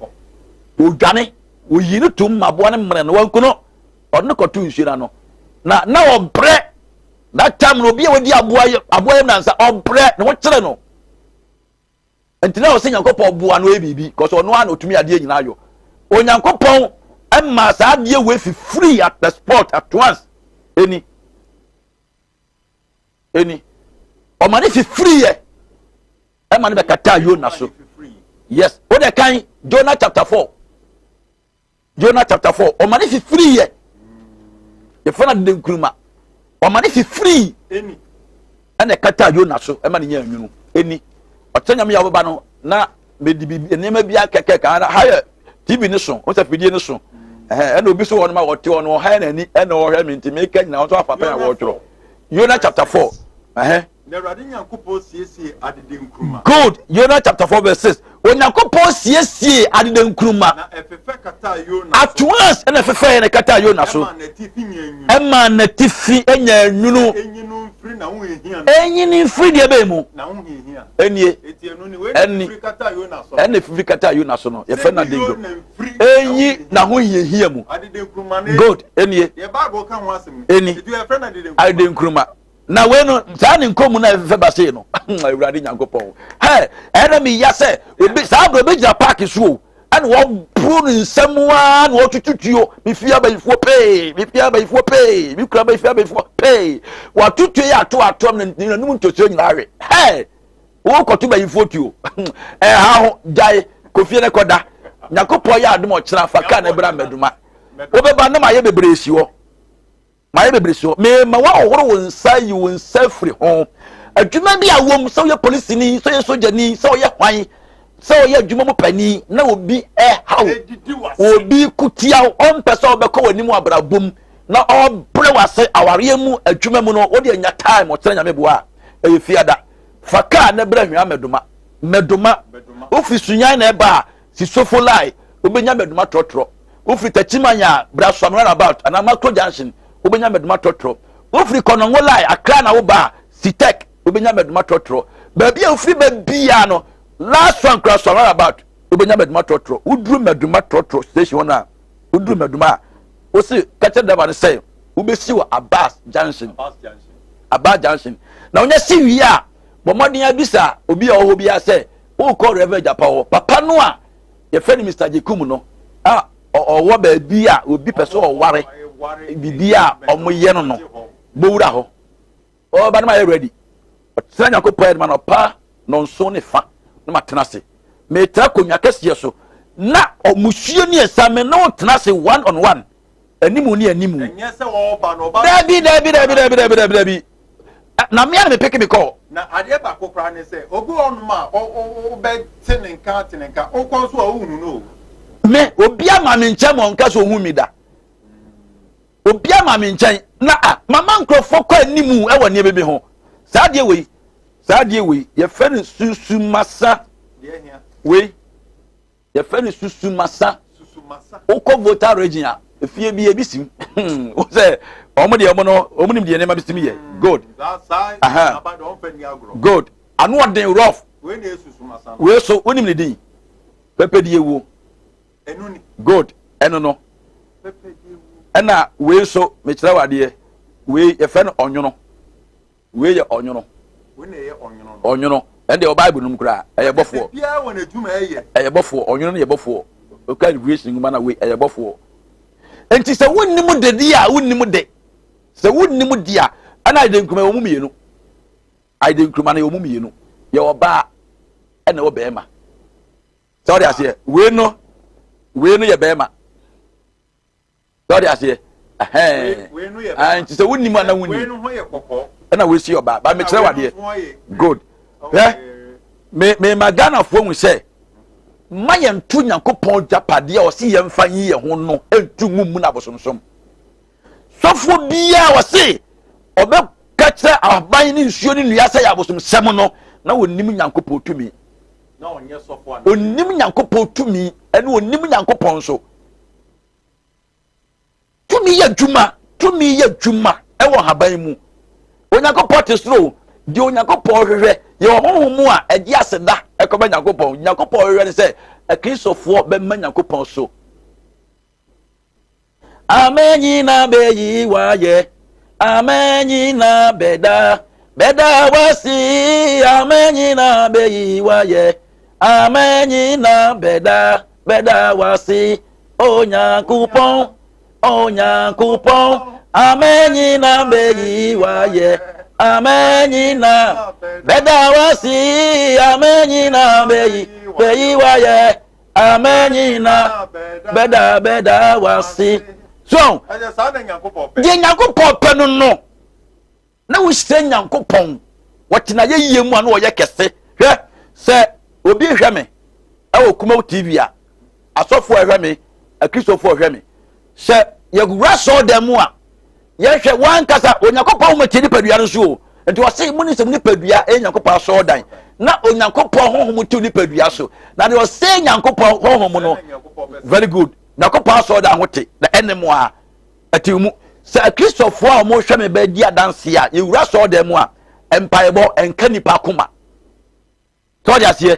Ɔdwane, ɔyi no tom ma aboa no mmerɛ no wanku no. Ɔde no kɔto nsuo no ano na na ɔbrɛ. That time no, obi a wadi aboa aboa yam nansa ɔbrɛ na wɔkyerɛ no nti na ɔsɛ Nyankopɔn boa no yɛ biribi kɔsɛ ɔno ara na ɔtumi adeɛ nyinaa yɔ. Onyankopɔn ɛma saa adeɛ wei fifiri at the spot at once. Ɛni ɛni ɔma ne fifiri yɛ ɛma no bɛkata Yona so. Yes, o de kan Jonah chapter 4, Jonah chapter 4, ɔma ne fifiri yɛ yɛfrɛ no adede nkuruma. Ɔma ne fifiri ɛna ɛkata Yona so ɛma ne nya nwunu. Ɛni ɔkyɛ Nyame yɛ ɔbɛba no na mede biribi nneɛma bi akɛkɛ kan ha yɛ TV ne so wɔn sɛ fidie ne so ɛhɛn ɛna obi so wɔ no ma wɔte hɔ no ɔhan n'ani ɛna ɔhwɛ mi nti meka nyina wɔn nso afa pɛn a wɔretwerɛ Yona chapter 4 ɛhɛn. Na Awurade Nyankopɔn siesiee adede nkruma. Good. Yona chapter 4 verse 6. Onyankopɔn siesiee adede nkruma. Na ɛfefɛ kataa Yona so. At once ɛna ɛfefɛ yɛ na ɛkataa Yona so. Ɛmaa n'atifi nyaa nwunu. Ɛmaa n'atifi nyaa nwunu. Enyi no mfiri n'ahohiahia no. Enyi no mfiri deɛ bɛn mu? N'ahohiahia. Enie. Eti ɛno ni wei na ɛfifiri kataa Yona so. Ɛna ɛfifiri kataa Yona so no. Yɛfɛ no adede nkruma. Enyi n'ahohiahia mu. Adede nkruma no. Good. Enie. Deɛ Bible ka ho asɛm. Eni. Eti yɛfrɛ no adede nkruma. Adede nkruma. Na wei no saa ne nkɔn mu na ɛfefɛ ba sei no. Awurade Nyankopɔn, hɛ, ɛna meya sɛ obi saa berɛ obɛgyina paake so o, ɛna wɔboro ne nsam a na wɔtutu tuo, mefie abayifoɔ pee, mefie abayifoɔ pee, me kura mefie abayifoɔ pee, wɔatutu yɛ ato ato ne nanum ntosuo nyinaa we. Hɛ, wokɔto bayifoɔ tuo ɛha ho gyae kɔfie ne kɔda. Nyankopɔn yɛ adom ɔkyena fa kaa ne bra mmaduma wobɛba na mayɛ bebree si hɔ. Mayɛ bebree si hɔ. Mema woahohoro wo nsa ayi wo nsa afiri ho. Adwuma bi a wom, sɛ woyɛ polisini, sɛ woyɛ sogyani, sɛ woyɛ hwan, sɛ woyɛ adwuma mu panin na obi ɛhaw, obi kutia wo, ɔmpɛ sɛ ɔbɛkɔ w'anim wɔ abrabɔ mu na ɔbrɛ w'ase awareɛ mu, adwuma mu no, wode anya time ɔkyerɛ Nyame boa a, ɛyɛ fiada. Fa kaa na brɛ Hwea Mɛdoma. Mɛdoma. Wofiri Sunyan na ɛba a, si Sofo line, wobɛnya Mɛdoma trɔtrɔ. Wofiri Techiman a, bra Suame roundabout anaa Makro junction, wobɛnya Mmɛdoma trɔtrɔ. Wofiri Konongo line, Accra na woba a, Citec, wobɛnya Mmɛdoma trɔtrɔ. Baabi a wofiri ba biara no, last one kora Suame roundabout, wobɛnya Mmɛdoma trɔtrɔ. Woduru Mmɛdoma trɔtrɔ station hɔ no a, woduru Mmɛdoma a, wose ka kyerɛ driver no sɛ wobɛsi wɔ Abbas junction. Abbas junction. Na wonya si wie a, bɔ mmɔden abisa obi a ɔwɔ hɔ biara sɛ wokɔ Reverend Gyapa hɔ. Papa no a yɛfrɛ no Mr. Jekum no a ɔwɔ baabi a obi pɛ sɛ ɔware biribi a ɔmoyɛ no no bɔwura hɔ ɔba no ma yɛ ready ɔtena Nyankopɔn anim anɔpa nɔnson ne fa na matena ase metra konwa kɛseɛ so na ɔmusuo ne ɛsa me ne wo tena ase one on one animu ne animu. Dabi dabi dabi dabi dabi dabi dabi na mmea na mepeke me kɔɔ. Na adeɛ baako koraa ne sɛ obi wɔ hɔnom a wobɛte ne nka ate ne nka wokɔ nso a wohu no o. Me obi ama me nkyɛn ma ɔnka sɛ ohun mi da. Obi ama me nkyɛn na a mama nkurɔfoɔ kɔ animu wɔ nneɛma bi ho. Saa adeɛ wei, saa adeɛ wei yɛfrɛ no susumasa wei. Yɛfrɛ no susumasa. Wokɔ Volta region a, efie bi ebi sim. Wo sɛ wɔn deɛ wɔn no wɔn nim deɛ nneɛma bi sim yɛ. Mm, Good. Aha. Good. Ano ɔden rough. Wei so wonim ne din. Pɛpɛ die wuo. Good. Ɛno no. Ɛna wei so mekyerɛ wo adeɛ. Wei yɛfrɛ no ɔnwono. Wei yɛ ɔnwono. Ɔnwono. Ɛn deɛ wɔ Bible no mu koraa ɛyɛ bɔfoɔ. Ɛyɛ bɔfoɔ. Ɔnwono no yɛ bɔfoɔ. Okura Revelation nwoma na wei ɛyɛ bɔfoɔ. Nti sɛ wonnim de di a wonnim de. Sɛ wonnim di a ɛna ayɛdɛ nkuruma ɛwɔ mu mmienu. Ayɛdɛ nkuruma no ɛwɔ mu mmienu. Yɛ ɔbaa ɛna ɛwɔ bɛrima. Sɛ ɔde aseɛ, wei no, wei no yɛ bɛrima. Sɛ ɔde aseɛ, ɛhɛn, nti sɛ wonim a na wonim. Ɛna wei si ɔbaa, ba mekyerɛ wadeɛ. Good. Hwɛ, me me ma Ghanafoɔ hu sɛ ma yɛnto Nyankopɔn gyapadeɛ a ɔse yɛmfa nyi yɛn ho no nto ngu mu no abosomsom. Sɔfoɔ biara ɔse ɔbɛka kyerɛ aban ne nsuo ne nnua sɛ yɛ abosomsɛm no na wɔnim Nyankopɔn tumi. Ɔnim Nyankopɔn tumi ɛne ɔnim Nyankopɔn nso. Tumi yɛ adwuma, tumi yɛ adwuma ɛwɔ haban mu. Onyankopɔn te soro, deɛ Onyankopɔn hwehwɛ yɛ ɔhonhom mu a ɛgye aseda ɛkɔbɛ Nyankopɔn. Nyankopɔn hwehwɛ ne sɛ akristofoɔ bɛma Nyankopɔn so. Ame nyina bɛyi wayɛ, ame nyina bɛda, bɛda wasi, ame nyina bɛyi wayɛ, ame nyina bɛda, bɛda wasi, Onyankopɔn, Onyankopɔn, ame nyina bɛyi wayɛ, ame nyina bɛda wasi, ame nyina bɛyi, bɛyi wayɛ. Amen nyina bɛda bɛda wase. So deɛ Nyankopɔn pɛ no no na wohyira Nyankopɔn wɔtena yɛ yie mu a na wɔyɛ kɛse. Hwɛ sɛ obi hwɛ me ɛwɔ Kumaw TV a asɔfoɔ ɛhwɛ me akristofoɔ ɛhwɛ me sɛ yɛwura sɔɔdan mu a Yɛhwɛ wankasa Onyankopɔn honhom te nipadua no so o. Nti ɔse mo ne sɛ mo nipadua ɛyɛ Nyankopɔn asɔɔdan na Onyankopɔn honhom te nipadua so. Na deɛ ɔsɛ Nyankopɔn honhom no very good. Nyankopɔn asɔɔdan ho te na ɛne mo a ɛte mu. Sɛ Akristofoɔ a wɔhwɛ me bɛdi adanse a yɛwura asɔɔdan mu a mpaebɔ ɛnka nipa koma. Sɛ ɔde aseɛ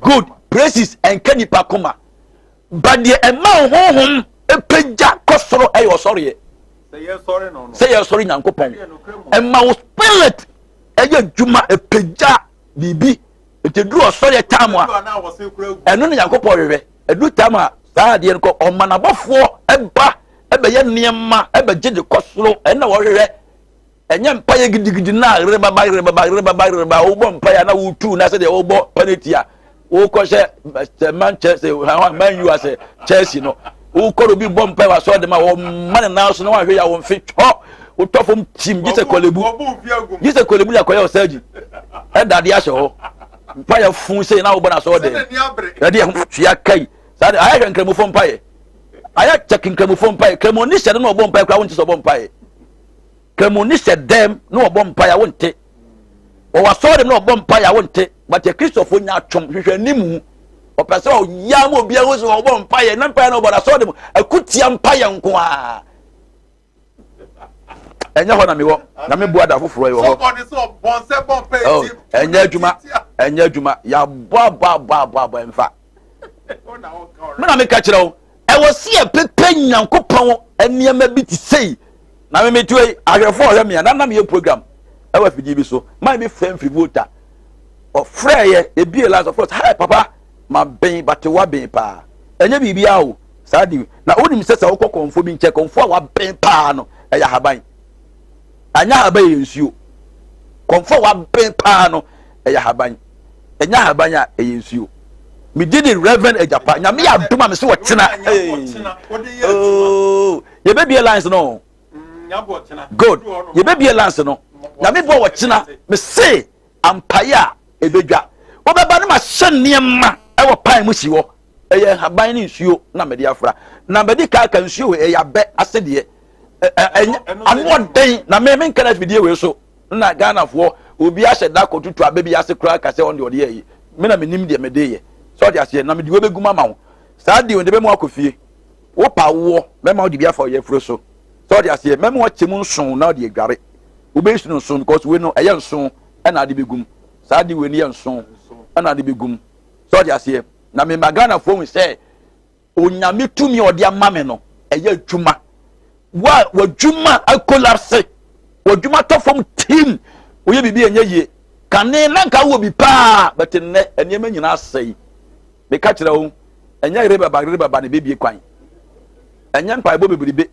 good praises ɛnka nipa koma ba deɛ ɛma honhom ɛpagya kɔ soro ɛyɛ ɔsɔreɛ sɛ yɛsɔre Nyankopɔn ɛma wo spirit ɛyɛ adwuma ɛpagya biribi nti duru ɔsɔreɛ time a ɛno ne Nyankopɔn hwehwɛ ɛduru time a saa adeɛ no kɔ ɔma n'abɔfoɔ ɛba ɛbɛyɛ nneɛma ɛbɛgye de kɔ soro ɛna wɔhwehwɛ Ɛnyɛ mpaeɛ gidigidi no a yerebaba yerebaba yerebaba yerebaba wobɔ mpaeɛ a na wotu na sɛdeɛ wobɔ penalty a wokɔhyɛ sɛ Manchester Man U asɛ Chelsea no wokɔ obi bɔ mpaeɛ wɔ asɔre dɛm a wɔma ne nan so na wɔahwɛ yɛ a wɔmfe twɔ wotɔ fam tim gye sɛ kɔlebu gye sɛ kɔlebu de akɔyɛ ɔsɛgyi ɛda adeɛ ahyɛ hɔ mpaeɛ fun sei na wobɔ no asɔre dɛm ɛde ɛho tua kai saa de ayɛ hwɛ nkramofo mpaeɛ ayɛ kyɛk nkramofo mpaeɛ kramoni hyɛ no na ɔbɔ mpaeɛ koraa wonte sɛ ɔbɔ mpaeɛ Kramoni hyɛ dɛm na ɔbɔ mpae a wonte. Wɔwɔ asɔre dɛm na ɔbɔ mpae a wonte. But Kristofo nya atwom hwehwɛ anim. Ɔpɛ sɛ ɔyɛ ama obiara hu sɛ ɔbɔ mpaeɛ na mpaeɛ na ɔbɔ no asɔre dɛm akutia mpaeɛ nko ara. Ɛnyɛ hɔ na mewɔ na me boa da foforɔ wɔ hɔ. Oh, ɛnyɛ adwuma ɛnyɛ adwuma yɛabɔ abɔ abɔ abɔ abɔ ɛmfa. Me na meka kyerɛ wo Ɛwɔ sɛ yɛpepɛ Nyankopɔn nneɛma bi te sei. Na me metu yi, ahwɛfoɔ ɔhwɛ me a, na na meyɛ program ɛwɔ afidie bi so. Man bi frɛ mfiri Volta. Ɔfrɛɛyɛ, ebie lines, ɔfrɛ sɛ, hi papa, ma ben, bate wa ben paa. Ɛnyɛ biribiara o, saa di. Na wonim sɛ sɛ wokɔ kɔnfoɔ bi nkyɛn, kɔnfoɔ a waben paa no, ɛyɛ ahaban. Anyɛ ahaban yɛ nsuo. Kɔnfoɔ a waben paa no, ɛyɛ ahaban. Ɛnyɛ ahaban a ɛyɛ nsuo. Megye di Reverend Agyapa. Nyame yɛ adom a mese wɔkyena. Oh, yɛbɛbie lines no. Good. Yɛbɛbie lines no. Nyame boa wɔkyena. Mese ampaeɛ a ɛbɛdwa. Wobɛba no mahyɛ nneɛma ɛwɔ pan mu si hɔ. Ɛyɛ nhaban ne nsuo na mede afra. Na mede kaaka nsuo wɔ ɛyɛ abɛ ase deɛ. Ano ɔden na me menka no afidie wei so. Na Ghanafoɔ obi ahyɛ da kɔtutu abɛ bi ase koraa ka sɛ ɔno deɛ ɔde yɛ yi. Me na menim deɛ mede yɛ. Sɛ ɔde aseɛ na mede wei bɛgu mu ama wo. Saa deɛ ɔde bɛma wakɔ fie. Wopa woɔ mɛma wode bi afa ɔyɛfuro so. Sɛ ɔde aseɛ mɛma wakyɛ mu nson na ɔde adware. Wobɛyi so no nson because wei no ɛyɛ nson ɛna ade bɛgu mu. Saa de wei no yɛ nson ɛna ade bɛgu mu. Sɛ ɔde aseɛ na mema Ghanafoɔ hu sɛ Onyame tumi a ɔde ama me no, ɛyɛ adwuma. Wa w'adwuma akolapse, w'adwuma tɔ fam tim, woyɛ biribi ɛnyɛ yie. Kane na nka wɔ bi paa, but nnɛ nneɛma nyinaa asɛe. Meka kyerɛ wo, ɛnyɛ yerebaba yerebaba na ebebie kwan. Ɛnyɛ mpaebɔ bebrebe.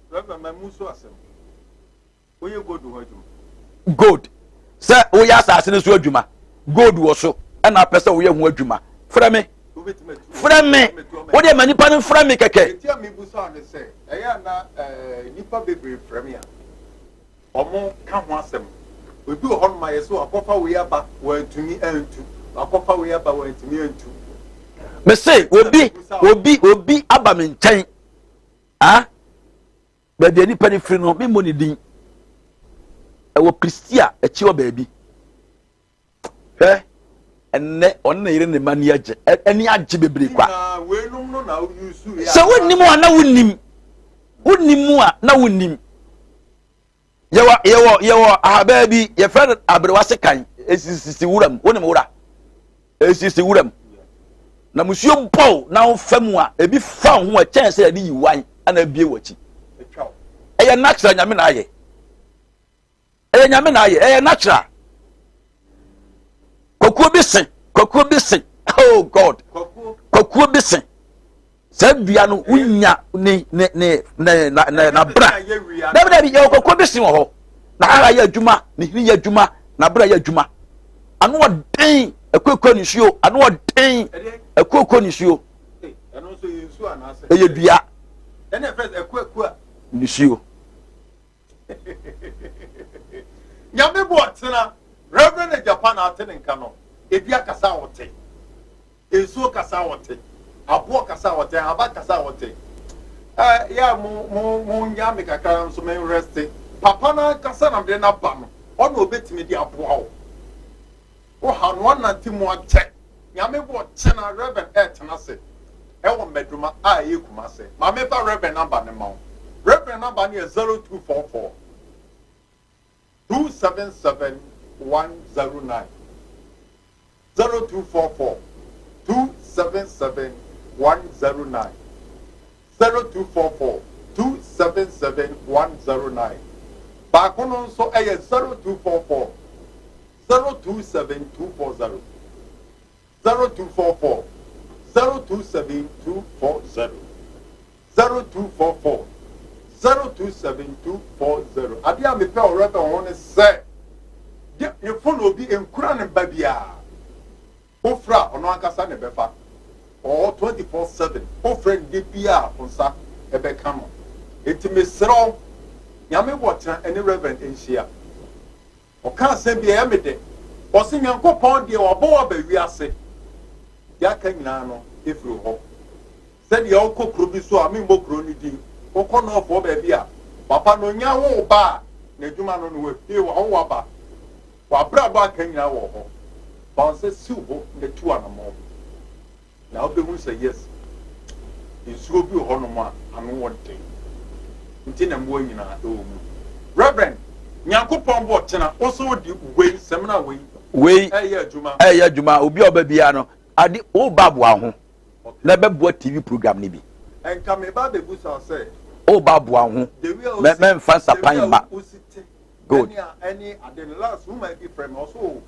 Reverend, ma mu so asɛm. Woyɛ gold ho adwuma. Gold. Sɛ woyɛ asase no so adwuma, gold wɔ so, ɛna apɛ sɛ woyɛ ho adwuma. Frɛ me. Frɛ me. Wo deɛ ma nipa no mfrɛ me kɛkɛ. Eti a mebusa ne sɛ, ɛyɛ a na nipa bebree frɛ me a, wɔn ka ho asɛm. Obi wɔ hɔnom a yɛsɛ wakɔfa wei aba, wantumi antu. Wakɔfa wei aba, wantumi antu. Mese obi obi obi aba me nkyɛn. Ah? Baabi a nipa no firi no, memmɔ ne din. Ɛwɔ Pristia akyi hɔ baabi. Hwɛ, ɛnnɛ ɔne ne yere ne mma ani agye, ani agye bebree kwa. Sɛ wonnim a na wonnim, wonnim mu a na wonnim. Yɛwɔ yɛwɔ yɛwɔ ahabaa bi yɛfrɛ no aberewa sekan, esisisi wuram, wonim wura? Esisi wuram. Na musuo bɔw na wofa mu a, ebi fa wo ho a kyɛn sɛ yɛde yi wan ana abie w'akyi. Ɛyɛ natural nyame na ayɛ. Ɛyɛ nyame na ayɛ, ɛyɛ natural. Kwakuo bi se, kwakuo bi se, oh God, kwakuo bi se. Saa dua no wonya ne ne ne ne na na na bra. Dabi dabi yɛwɔ kwakuo bi se wɔ hɔ. Na ara yɛ adwuma, ne hini yɛ adwuma, na bra yɛ adwuma. Ano ɔden, akuakua ne nsuo, ano ɔden, akuakua ne nsuo. Ɛyɛ dua. Nsuo. Nyame bɔ ɔtena Reverend Agyapa na ate ne nka no edua kasa a ɔte nsuo kasa a ɔte aboɔ kasa a ɔte ahaba kasa a ɔte ɛɛ yɛ mo mo mo nya me kakra nso me reste papa no ankasa na mede n'aba no ɔna obetumi de aboa wo wo ha no anante mu akyɛ Nyame bɔ ɔtena Reverend ɛɛtena se ɛwɔ Mmɛdoma a ɛyɛ Kumase ma me fa Reverend number no ma wo Reverend number no yɛ 0244 277 109 0244 277 109 0244 277 109 baako no nso ɛyɛ 0244 027 240 0244 027 240 0244 027 240 Adeɛ a mepɛ wɔ Rebel ho ne sɛ de ne phone obi nkura ne ba biara wofrɛ a ɔno ankasa na ɛbɛfa ɔwɔ 24/7 wofrɛ no de biara wo nsa ɛbɛka no enti mesrɛ wo Nyame wɔ tena ɛne Reverend nhyia. Ɔka asɛm bi, ɛyɛ me dɛ. Ɔse Nyankopɔn deɛ wabɔ wo aba wiase, deɛ aka nyinaa no ɛfiri hɔ. Sɛdeɛ wokɔ kuro bi so a, memmɔ kuro no din, wokɔ North hɔ baabi a, papa no ɔnya wo ba a, n'adwuma no no wahwie, wawo w'aba, w'abrabɔ aka nyinaa wɔ hɔ. Fa wo nsa si wo bo na tu anamɔn. Na wobɛhu sɛ yes, nsuo bi wɔ hɔnom a ano wɔ den nti na mmoa nyinaa ɛwɔ mu. Reverend, Nyankopɔn bɔ tena, wo so wode wei, sɛmina wei, wei ɛyɛ adwuma. Ɛyɛ adwuma, obi a ɔba biara no, ade woba aboa ho na ɛbɛboa TV program no bi. Nka meba abɛbusa sɛ. Woba aboa ho, mɛmfa nsapan mma. Good. Ɛne ɛne ade no last woman bi frɛ me ɔso o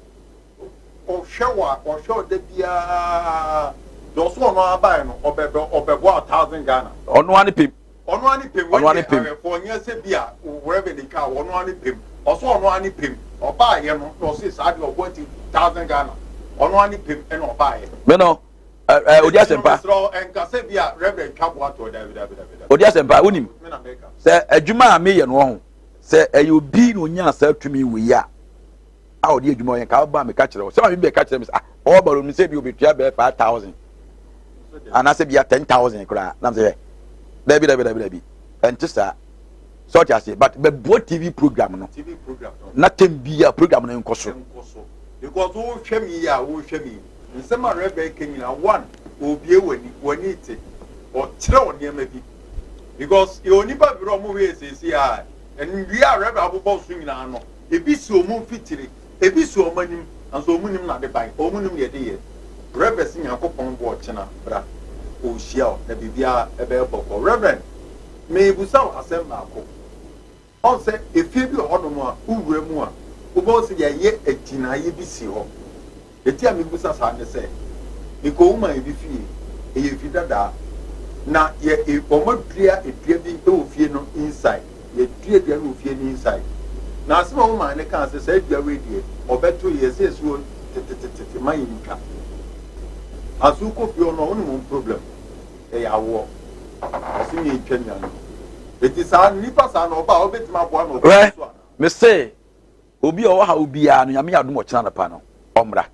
ɔhwɛ wo a ɔhwɛ wo da biara deɛ ɔso ɔno abae no ɔbɛbɛ ɔbɛboa wo thousand Ghana. Ɔno ara ne pem. Ɔno ara ne pem. Ɔno ara ne pem. Awɛfoɔ nyɛ sɛ bi a whatever ne twa ɔno ara ne pem. Ɔso ɔno ara ne pem. Ɔbaayɛ no na ɔse saa deɛ ɔboa ti thousand Ghana. Ɔno ara ne pem ɛna ɔbaayɛ. Me no ɛ odi asɛmpa. Ɛnkasɛ bi a Reverend twa boa toɔ dabi dabi dabi. Odi asɛmpa wonim sɛ adwuma a meyɛ no ɔho sɛ ɛyɛ obi na onyaa saa tumi wei a a ɔde adwuma ɔyɛ nka ɔba meka kyerɛ wo sɛ maame bi bɛka kyerɛ me sɛ ah ɔba no sɛ bi obetua bɛyɛ 5000 anaasɛ bia 10000 koraa nam sɛ dabi dabi dabi dabi ɛnte saa sɛ ɔte ase but bɛboa tv program no na tɛm bia program no nkɔ so because wohwɛ me yi a wohwɛ me yi nsɛm a rɛbɛ ka nyinaa one obie w'ani w'ani te ɔkyerɛ wo nneɛma bi because yɛ onipa bi ɔmo hwɛ esiesie a nnua a rɛbɛ abobɔ so nyinaa no ebi si ɔmo mfitiri ebi si ɔmo anim nanso ɔmo nim n'ade ban ɔmo nim deɛ ɛde yɛ rɛbɛ si Nyankopɔn bɔ ɔkyena bra ɔrehyia wo na biribiara ɛbɛyɛ bɔkɔ. Reverend, meebusa wo asɛm baako. Ɔn sɛ efie bi wɔ hɔnom a wowura mu a, wobɛhu sɛ yɛayɛ agyinaeɛ bi si hɔ. Deɛ nti a mebisa saa ne sɛ, mekɔɔ woman bi fie, ɛyɛ fi dadaa, na yɛ e wɔadua dua bi wɔ fie no inside, yɛadua dua no wɔ fie no inside. Na asɛm a woman no kaa sɛ saa dua wei deɛ, ɔbɛto yɛ sɛ ɛsi hɔ tetetete ma yɛntwa. Aso wokɔ fie hɔ no a wonim wɔn problem ɛyɛ awoɔ ɔse ne yɛntwa nua no eti saa nipa saa na ɔba a wobɛtumi aboa no Hwɛ, mese obi a ɔwɔ haw biara no, Nyame yɛ adom ɔkyena anɔpa no, ɔmmra.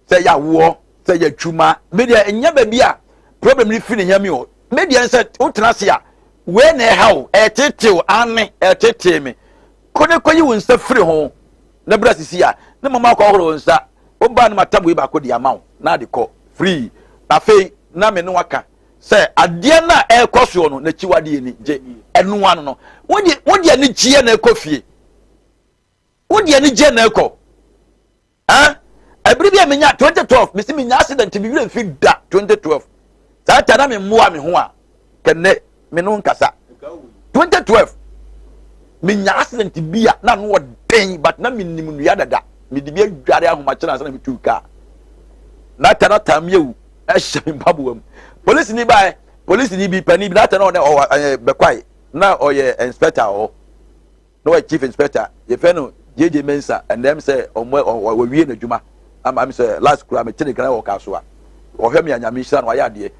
Sɛ ɛyɛ awoɔ, sɛ ɛyɛ adwuma, me deɛ ɛnyɛ baabi a problem no firi ne hia mi o. Me deɛ sɛ wotena ase a, wei na ɛha wo, ɛretetew, ane, ɛretetee me. Kɔ ne kɔyi wo nsa firi ho na bra sisi a, ne mama akɔ ahoro wo nsa. Wobaa no matam wei baako de ama wo na ade kɔ free. Afei na me ne waka sɛ adeɛ no a ɛrekɔ soɔ no n'akyiwadeɛ ni gye ɛno ano no. Wode wode anigyeɛ na ɛkɔ fie. Wode anigyeɛ na ɛkɔ. Ah, ɛbere bi a menya 2012 mesi menya accident mi werɛ mfi da 2012 saa ta na memmoa me ho a kɛnɛ me no nkasa 2012 menya accident bi a na ano ɔden but na menim nnua dada mede bi adware ahomakyere ansa na metuu kaa na ta na tam yɛwu ɛhyɛ me mpaboa mu polisi ni baɛ polisi ni bi panin bi na ta na ɔne ɔwɔ ɛɛ bɛkwae na ɔyɛ inspector wɔ hɔ na ɔyɛ chief inspector yɛfrɛ no JJ Mensah ɛnna ɛm sɛ ɔmo wɔwie n'adwuma ama ɛm sɛ last kura mete ne kana wɔ kaa so a ɔhwɛ me a Nyame nhyira no wayɛ adeɛ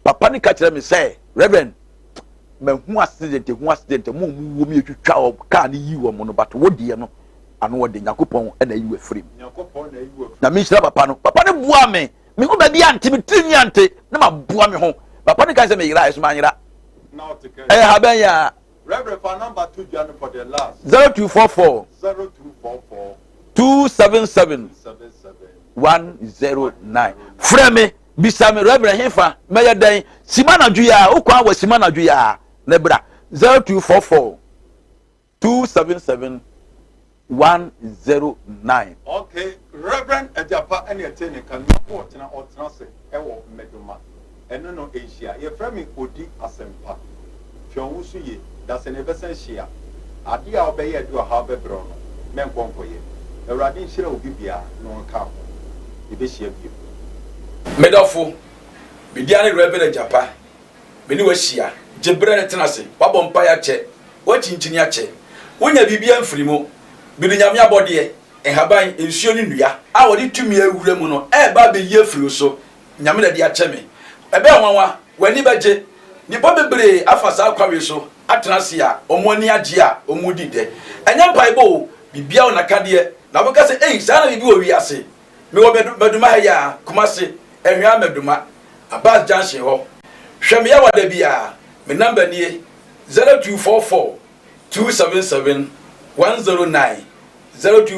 papa ne ka kyerɛ me sɛ Reverend mahu accident ehu accident mo mu wɔ mi etwitwa wɔ kaa ne yi wɔ mo no but wo deɛ no ano ɔde Nyankopɔn ɛna ayi wɔ afiri mu Nyame nhyira papa no papa no boa me me ho baabi ante me tiri nwi ante na ma boa me ho papa no ka sɛ me yera ɛso ma nyera ɛyɛ ha bɛn ya. Reverend fa number to dwa no for the last. 0244. 0244. 277. 109. Frɛ me, bisa me Reverend hefa mɛyɛ dɛn sima anadwo yi a wokwan wɔ sima anadwo yi a na bra 0244 277 109. Okay, Reverend Agyapa ɛna ɛte ne nka nea ɔbɔ ɔtena ɔtena ase ɛwɔ Mmɛdoma ɛno no nhyia yɛfrɛ me Odi Asɛmpa hwɛ wo ho so yie dasani yɛbɛsan hyia adeɛ a wobɛyɛ ɛde ɔhaw bɛbrɛ wo no mɛnkɔ nkɔyɛ Awurade nhyira obi biara na ɔnka ho yɛbɛhyia bio. Me dɔfo, me din ane Rev. Agyapa. Me ne wo ahyia. Gye berɛ no tena ase. Woabɔ mpaeɛ akyɛ. Woakyinkyini akyɛ. Wonya biribiara mfiri mu. Mede Nyame abɔdeɛ, nhaban, nsuo ne nnua, a wɔde tumi awura mu no reba abɛyi afiri wo so. Nyame na ɛde akyɛ me. Ɛbɛyɛ nwanwa. W'ani bɛgye. Nnipa bebree afa saa kwan wei so atena ase a wɔn ani agye a wɔredi dɛ. Ɛnyɛ mpaebɔ o, biribiara wɔ n'akadeɛ. Na wobɛka sɛ, Ei, saa na biribi wɔ wiase? Mewɔ Maduma ha yi ara, Kumasi, Anhwea Maduma, Abbas Junction hɔ. Hwɛ me yawa da biara. Me number nie, 0244 277 109, 02.